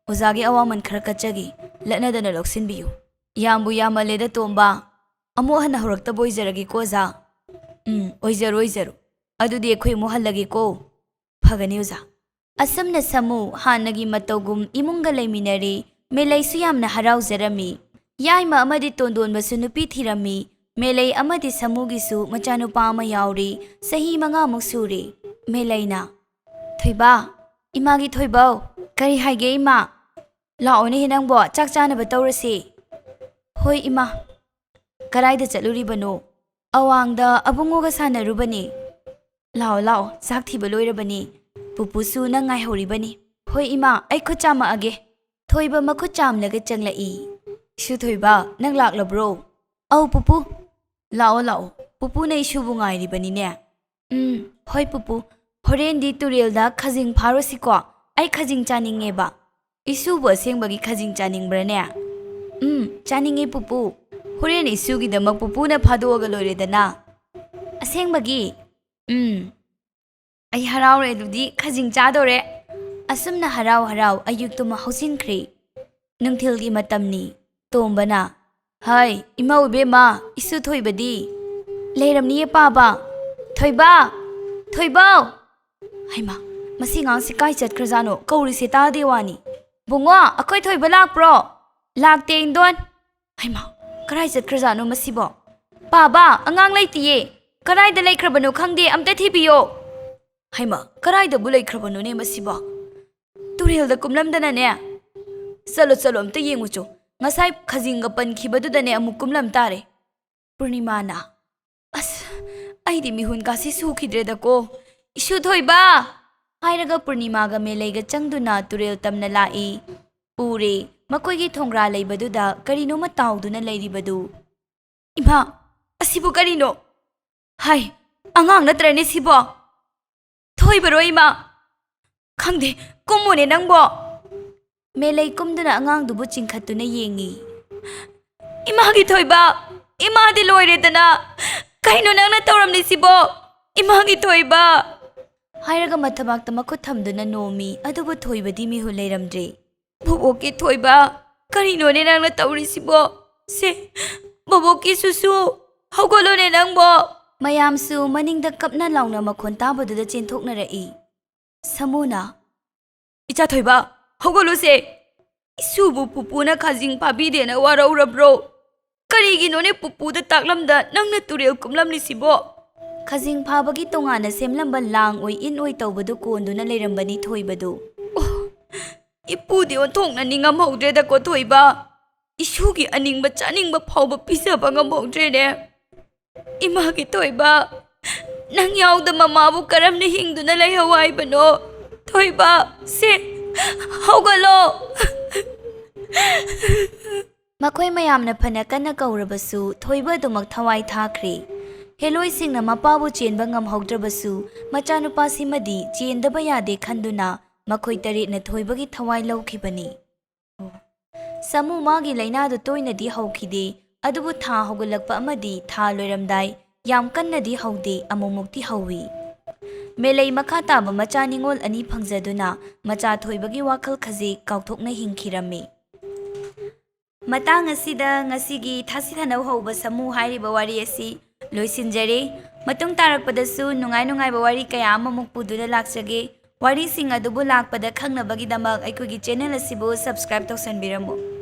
ꯑꯣꯖꯥꯒꯤ ꯑꯋꯥꯃꯟ ꯈꯔ ꯀꯠꯆꯒꯦ, ꯂꯠꯅꯗꯅ ꯂꯧꯁꯤꯟꯕꯤꯌꯨ꯫" "ꯌꯥꯝꯕꯨ ꯌꯥꯝꯃꯜꯂꯦꯗ, ꯇꯣꯝꯕ꯫ ꯑꯃꯨꯛ ꯍꯟꯅ ꯍꯧꯔꯛꯇꯕ ꯑꯣꯏꯖꯔꯒꯦꯀꯣ, ꯑꯣꯖꯥ꯫" "ꯎꯝ, ꯑꯣꯏꯖꯔꯣ, ꯑꯣꯏꯖꯔꯣ꯫ ꯑꯗꯨꯗꯤ ꯑꯩꯈꯣꯏ ꯑꯃꯨꯛ ꯍꯜꯂꯒꯦꯀꯣ꯫" "ꯐꯒꯅꯤ, ꯑꯣꯖꯥ꯫" ꯑꯁꯨꯝꯅ ꯁꯥꯃꯨ ꯍꯥꯟꯅꯒꯤ ꯃꯇꯧꯒꯨꯝ ꯏꯃꯨꯡꯒ ꯂꯩꯃꯤꯟꯅꯔꯦ꯫ ꯃꯦꯂꯩꯁꯨ ꯌꯥꯝꯅ ꯍꯔꯥꯎꯖꯔꯝꯃꯤ꯫ ꯌꯥꯏꯃ ꯑꯃꯗꯤ ꯇꯣꯟꯗꯣꯟꯕꯁꯨ ꯅꯨꯄꯤ ꯊꯤꯔꯝꯃꯤ꯫ ꯃꯦꯂꯩ ꯑꯃꯗꯤ ꯁꯥꯃꯨꯒꯤꯁꯨ ꯃꯆꯥꯅꯨꯄꯥ ꯑꯃ ꯌꯥꯎꯔꯦ꯫ ꯆꯍꯤ ꯃꯉꯥꯃꯨꯛ ꯁꯨꯔꯦ꯫ ꯃꯦꯂꯩꯅ, "ꯊꯣꯏꯕ, ꯏꯃꯥꯒꯤ ꯊꯣꯏꯕꯧ꯫" "ꯀꯔꯤ ꯍꯥꯏꯒꯦ, ꯏꯃꯥ?" "ꯂꯥꯛꯑꯣꯅꯦꯍꯦ ꯅꯪꯕꯣ, ꯆꯥꯛ ꯆꯥꯅꯕ ꯇꯧꯔꯁꯤ꯫" "ꯍꯣꯏ, ꯏꯃꯥ꯫" "ꯀꯗꯥꯏꯗ ꯆꯠꯂꯨꯔꯤꯕꯅꯣ?" "ꯑꯋꯥꯡꯗ ꯑꯕꯨꯡꯉꯣꯒ ꯁꯥꯟꯅꯔꯨꯕꯅꯤ꯫" "ꯂꯥꯛꯑꯣ, ꯂꯥꯛꯑꯣ, ꯆꯥꯛ ꯊꯤꯕ ꯂꯣꯏꯔꯕꯅꯤ꯫ ꯄꯨꯄꯨꯁꯨ ꯅꯪ ꯉꯥꯏꯍꯧꯔꯤꯕꯅꯤ꯫" "ꯍꯣꯏ, ꯏꯃꯥ, ꯑꯩ ꯈꯨꯠ ꯆꯥꯝꯃꯛꯑꯒꯦ꯫" ꯊꯣꯏꯕ ꯃꯈꯨꯠ ꯆꯥꯝꯂꯒ ꯆꯪꯂꯛꯏ꯫ "ꯏꯁꯨ ꯊꯣꯏꯕ, ꯅꯪ ꯂꯥꯛꯂꯕ꯭ꯔꯣ?" "ꯑꯧ, ꯄꯨꯄꯨ꯫" "ꯂꯥꯛꯑꯣ, ꯂꯥꯛꯑꯣ꯫ ꯄꯨꯄꯨꯅ ꯏꯁꯨꯕꯨ ꯉꯥꯏꯔꯤꯕꯅꯤꯅꯦ꯫" "ꯎꯝ, ꯍꯣꯏ, ꯄꯨꯄꯨ꯫ ꯍꯣꯔꯦꯟꯗꯤ ꯇꯨꯔꯦꯜꯗ ꯈꯖꯤꯡ ꯐꯥꯔꯨꯁꯤꯀꯣ꯫ ꯑꯩ ꯈꯖꯤꯡ ꯆꯥꯅꯤꯡꯉꯦꯕ꯫" "ꯏꯁꯨꯕꯨ ꯑꯁꯦꯡꯕꯒꯤ ꯈꯖꯤꯡ ꯆꯥꯅꯤꯡꯕ꯭ꯔꯅꯦ?" "ꯎꯝ, ꯆꯥꯅꯤꯡꯉꯦ, ꯄꯨꯄꯨ꯫ ꯍꯣꯔꯦꯟ ꯏꯁꯨꯒꯤꯗꯃꯛ ꯄꯨꯄꯨꯅ ꯐꯥꯗꯣꯛꯑꯒ ꯂꯣꯏꯔꯦꯗꯅ꯫" "ꯑꯁꯦꯡꯕꯒꯤ?" "ꯎꯝ꯫ ꯑꯩ ꯍꯔꯥꯎꯔꯦ, ꯑꯗꯨꯗꯤ ꯈꯖꯤꯡ ꯆꯥꯗꯣꯔꯦ꯫" ꯑꯁꯨꯝꯅ ꯍꯔꯥꯎ ꯍꯔꯥꯎ ꯑꯌꯨꯛꯇꯨꯃ ꯍꯧꯖꯤꯟꯈ꯭ꯔꯦ꯫ ꯅꯨꯡꯊꯤꯜꯒꯤ ꯃꯇꯝꯅꯤ꯫ ꯇꯣꯝꯕꯅ, "ꯍꯥꯏ, ꯏꯃꯧ ꯏꯕꯦꯝꯃ, ꯏꯁꯨ ꯊꯣꯏꯕꯗꯤ?" "ꯂꯩꯔꯝꯅꯤꯌꯦ ꯄꯥꯕ꯫ ꯊꯣꯏꯕ! ꯊꯣꯏꯕꯧ!" ꯍꯩꯃꯥ, ꯃꯁꯤ ꯑꯉꯥꯡꯁꯤ ꯀꯥꯏ ꯆꯠꯈ꯭ꯔꯖꯥꯠꯅꯣ? ꯀꯧꯔꯤꯁꯦ ꯇꯥꯗꯦ ꯋꯥꯅꯤ꯫ "ꯕꯨꯡꯉꯣ, ꯑꯩꯈꯣꯏ ꯊꯣꯏꯕ ꯂꯥꯛꯄ꯭ꯔꯣ?" "ꯂꯥꯛꯇꯦ, ꯏꯟꯗꯣꯟ꯫" ꯍꯩꯃꯥ, ꯀꯔꯥꯏ ꯆꯠꯈ꯭ꯔꯖꯥꯠꯅꯣ ꯃꯁꯤꯕꯣ? "ꯄꯥꯕ, ꯑꯉꯥꯡ ꯂꯩꯇꯤꯌꯦ꯫ ꯀꯔꯥꯏꯗ ꯂꯩꯈ꯭ꯔꯕꯅꯣ ꯈꯪꯗꯦ, ꯑꯝꯇ ꯊꯤꯕꯤꯌꯣ꯫" ꯍꯩꯃꯥ, ꯀꯔꯥꯏꯗꯕꯨ ꯂꯩꯈ꯭ꯔꯕꯅꯣꯅꯦ ꯃꯁꯤꯕꯣ? ꯇꯨꯔꯦꯜꯗ ꯀꯨꯝꯂꯝꯗꯅꯅꯦ꯫ "ꯆꯠꯂꯣ, ꯆꯠꯂꯣ, ꯑꯝꯇ ꯌꯦꯡꯉꯨꯆꯣ꯫ ꯉꯁꯥꯏ ꯈꯖꯤꯡꯒ ꯄꯟꯈꯤꯕꯗꯨꯗꯅꯦ ꯑꯃꯨꯛ ꯀꯨꯝꯂꯝ ꯇꯥꯔꯦ꯫" ꯄꯨꯔꯅꯤꯃꯥꯅ, "ꯑꯁ, ꯑꯩꯗꯤ ꯃꯤꯍꯨꯟ ꯀꯥꯁꯤ ꯁꯨꯈꯤꯗ꯭ꯔꯦꯗꯀꯣ꯫ ꯏꯁꯨ ꯊꯣꯏꯕ!" ꯍꯥꯏꯔꯒ ꯄꯨꯔꯅꯤꯃꯥꯒ ꯃꯦꯂꯩꯒ ꯆꯪꯗꯨꯅ ꯇꯨꯔꯦꯜ ꯇꯝꯅ ꯂꯥꯛꯏ꯫ ꯎꯔꯦ, ꯃꯈꯣꯏꯒꯤ ꯊꯣꯡꯒ꯭ꯔꯥ ꯂꯩꯕꯗꯨꯗ ꯀꯔꯤꯅꯣꯃ ꯇꯥꯎꯗꯨꯅ ꯂꯩꯔꯤꯕꯗꯨ꯫ "ꯏꯃꯥ, ꯑꯁꯤꯕꯨ ꯀꯔꯤꯅꯣ? ꯍꯥꯏ, ꯑꯉꯥꯡ ꯅꯠꯇ꯭ꯔꯅꯦ ꯁꯤꯕꯣ? ꯊꯣꯏꯕꯔꯣ ꯏꯃꯥ? ꯈꯪꯗꯦ, ꯀꯨꯝꯃꯣꯅꯦ ꯅꯪꯕꯣ꯫" ꯃꯦꯂꯩ ꯀꯨꯝꯗꯨꯅ ꯑꯉꯥꯡꯗꯨꯕꯨ ꯆꯤꯡꯈꯠꯇꯨꯅ ꯌꯦꯡꯉꯤ꯫ "ꯏꯃꯥꯒꯤ ꯊꯣꯏꯕ! ꯏꯃꯥꯗꯤ ꯂꯣꯏꯔꯦꯗꯅ! ꯀꯩꯅꯣ ꯅꯪꯅ ꯇꯧꯔꯝꯂꯤꯁꯤꯕꯣ? ꯏꯃꯥꯒꯤ ꯊꯣꯏꯕ!" ꯍꯥꯏꯔꯒ ꯃꯊꯕꯥꯛꯇ ꯃꯈꯨꯠ ꯊꯝꯗꯨꯅ ꯅꯣꯝꯃꯤ, ꯑꯗꯨꯕꯨ ꯊꯣꯏꯕꯗꯤ ꯃꯤꯍꯨꯠ ꯂꯩꯔꯝꯗ꯭ꯔꯦ꯫ "ꯕꯣꯕꯣꯛꯀꯤ ꯊꯣꯏꯕ, ꯀꯔꯤꯅꯣꯅꯦ ꯅꯪꯅ ꯇꯧꯔꯤꯁꯤꯕꯣ? ꯁꯦ, ꯕꯣꯕꯣꯛꯀꯤ ꯁꯨꯁꯨ, ꯍꯧꯒꯠꯂꯣꯅꯦ ꯅꯪꯕꯣ!" ꯃꯌꯥꯝꯁꯨ ꯃꯅꯤꯡꯗ ꯀꯞꯅ ꯂꯥꯎꯅ ꯃꯈꯣꯟ ꯇꯥꯕꯗꯨꯗ ꯆꯦꯟꯊꯣꯛꯅꯔꯛꯏ꯫ ꯁꯥꯃꯨꯅ, "ꯏꯆꯥ ꯊꯣꯏꯕ, ꯍꯧꯒꯠꯂꯨꯁꯦ! ꯏꯁꯨꯕꯨ ꯄꯨꯄꯨꯅ ꯈꯥꯖꯤꯡ ꯐꯥꯕꯤꯗꯦꯅ ꯋꯥꯔꯧꯔꯕ꯭ꯔꯣ? ꯀꯔꯤꯒꯤꯅꯣꯅꯦ ꯄꯨꯄꯨꯗ ꯇꯥꯛꯂꯝꯗ ꯅꯪꯅ ꯇꯨꯔꯦꯜ ꯀꯨꯝꯂꯝꯂꯤꯁꯤꯕꯣ?" ꯈꯥꯖꯤꯡ ꯐꯥꯕꯒꯤ ꯇꯣꯉꯥꯟꯅ ꯁꯦꯝꯂꯝꯕ ꯂꯥꯡ ꯑꯣꯏ ꯏꯟ ꯑꯣꯏ ꯇꯧꯕꯗꯨ ꯀꯣꯟꯗꯨꯅ ꯂꯩꯔꯝꯕꯅꯤ ꯊꯣꯏꯕꯗꯨ꯫ ꯑꯣ, ꯏꯄꯨꯗꯤ ꯑꯣꯟꯊꯣꯛꯅ ꯅꯤꯡꯉꯝꯍꯧꯗ꯭ꯔꯦꯗꯀꯣ ꯊꯣꯏꯕ꯫ ꯏꯁꯨꯒꯤ ꯑꯅꯤꯡꯕ ꯆꯥꯅꯤꯡꯕ ꯐꯥꯎꯕ ꯄꯤꯖꯕ ꯉꯝꯍꯧꯗ꯭ꯔꯦꯅꯦ꯫ ꯏꯃꯥꯒꯤ ꯊꯣꯏꯕ, ꯅꯪ ꯌꯥꯎꯗ ꯃꯃꯥꯕꯨ ꯀꯔꯝꯅ ꯍꯤꯡꯗꯨꯅ ꯂꯩꯍꯧ ꯍꯥꯏꯕꯅꯣ? ꯊꯣꯏꯕ, ꯁꯦ, ꯍꯧꯒꯠꯂꯣ꯫ ꯃꯈꯣꯏ ꯃꯌꯥꯝꯅ ꯐꯅ ꯀꯟꯅ ꯀꯧꯔꯕꯁꯨ ꯊꯣꯏꯕ ꯑꯗꯨꯃꯛ ꯊꯋꯥꯏ ꯊꯥꯈ꯭ꯔꯦ꯫ ꯍꯦꯂꯣꯏꯁꯤꯡꯅ ꯃꯄꯥꯕꯨ ꯆꯦꯟꯕ ꯉꯝꯍꯧꯗ꯭ꯔꯕꯁꯨ ꯃꯆꯥꯅꯨꯄꯥꯁꯤꯃꯗꯤ ꯆꯦꯟꯗꯕ ꯌꯥꯗꯦ ꯈꯟꯗꯨꯅ ꯃꯈꯣꯏ ꯇꯔꯦꯠꯅ ꯊꯣꯏꯕꯒꯤ ꯊꯋꯥꯏ ꯂꯧꯈꯤꯕꯅꯤ꯫ ꯁꯥꯃꯨ ꯃꯥꯒꯤ ꯂꯥꯏꯅꯥꯗꯨ ꯇꯣꯏꯅꯗꯤ ꯍꯧꯈꯤꯗꯦ, ꯑꯗꯨꯕꯨ ꯊꯥ ꯍꯧꯒꯠꯂꯛꯄ ꯑꯃꯗꯤ ꯊꯥ ꯂꯣꯏꯔꯝꯗꯥꯏ ꯌꯥꯝ ꯀꯟꯅꯗꯤ ꯍꯧꯗꯦ, ꯑꯃꯨꯛꯃꯨꯛꯇꯤ ꯍꯧꯏ꯫ ꯃꯦꯂꯩ ꯃꯈꯥ ꯇꯥꯕ ꯃꯆꯥ ꯅꯤꯉꯣꯜ ꯑꯅꯤ ꯐꯪꯖꯗꯨꯅ ꯃꯆꯥ ꯊꯣꯏꯕꯒꯤ ꯋꯥꯈꯜ ꯈꯖꯤꯛ ꯀꯥꯎꯊꯣꯛꯅ ꯍꯤꯡꯈꯤꯔꯝꯃꯤ꯫ ꯃꯇꯥꯡ ꯑꯁꯤꯗ ꯉꯁꯤꯒꯤ ꯊꯥꯁꯤ ꯊꯥꯅꯧ ꯍꯧꯕ ꯁꯃꯨ ꯍꯥꯏꯔꯤꯕ ꯋꯥꯔꯤ ꯑꯁꯤ ꯂꯣꯏꯁꯤꯟꯖꯔꯦ꯫ ꯃꯇꯨꯡ ꯇꯥꯔꯛꯄꯗꯁꯨ ꯅꯨꯡꯉꯥꯏ ꯅꯨꯡꯉꯥꯏꯕ ꯋꯥꯔꯤ ꯀꯌꯥ ꯑꯃꯃꯨꯛ ꯄꯨꯗꯨꯅ ꯂꯥꯛꯆꯒꯦ꯫ ꯋꯥꯔꯤꯁꯤꯡ ꯑꯗꯨꯕꯨ ꯂꯥꯛꯄꯗ ꯈꯪꯅꯕꯒꯤꯗꯃꯛ ꯑꯩꯈꯣꯏꯒꯤ ꯆꯦꯅꯦꯜ ꯑꯁꯤꯕꯨ ꯁꯕꯁꯀ꯭ꯔꯥꯏꯕ ꯇꯧꯁꯟꯕꯤꯔꯝꯃꯨ꯫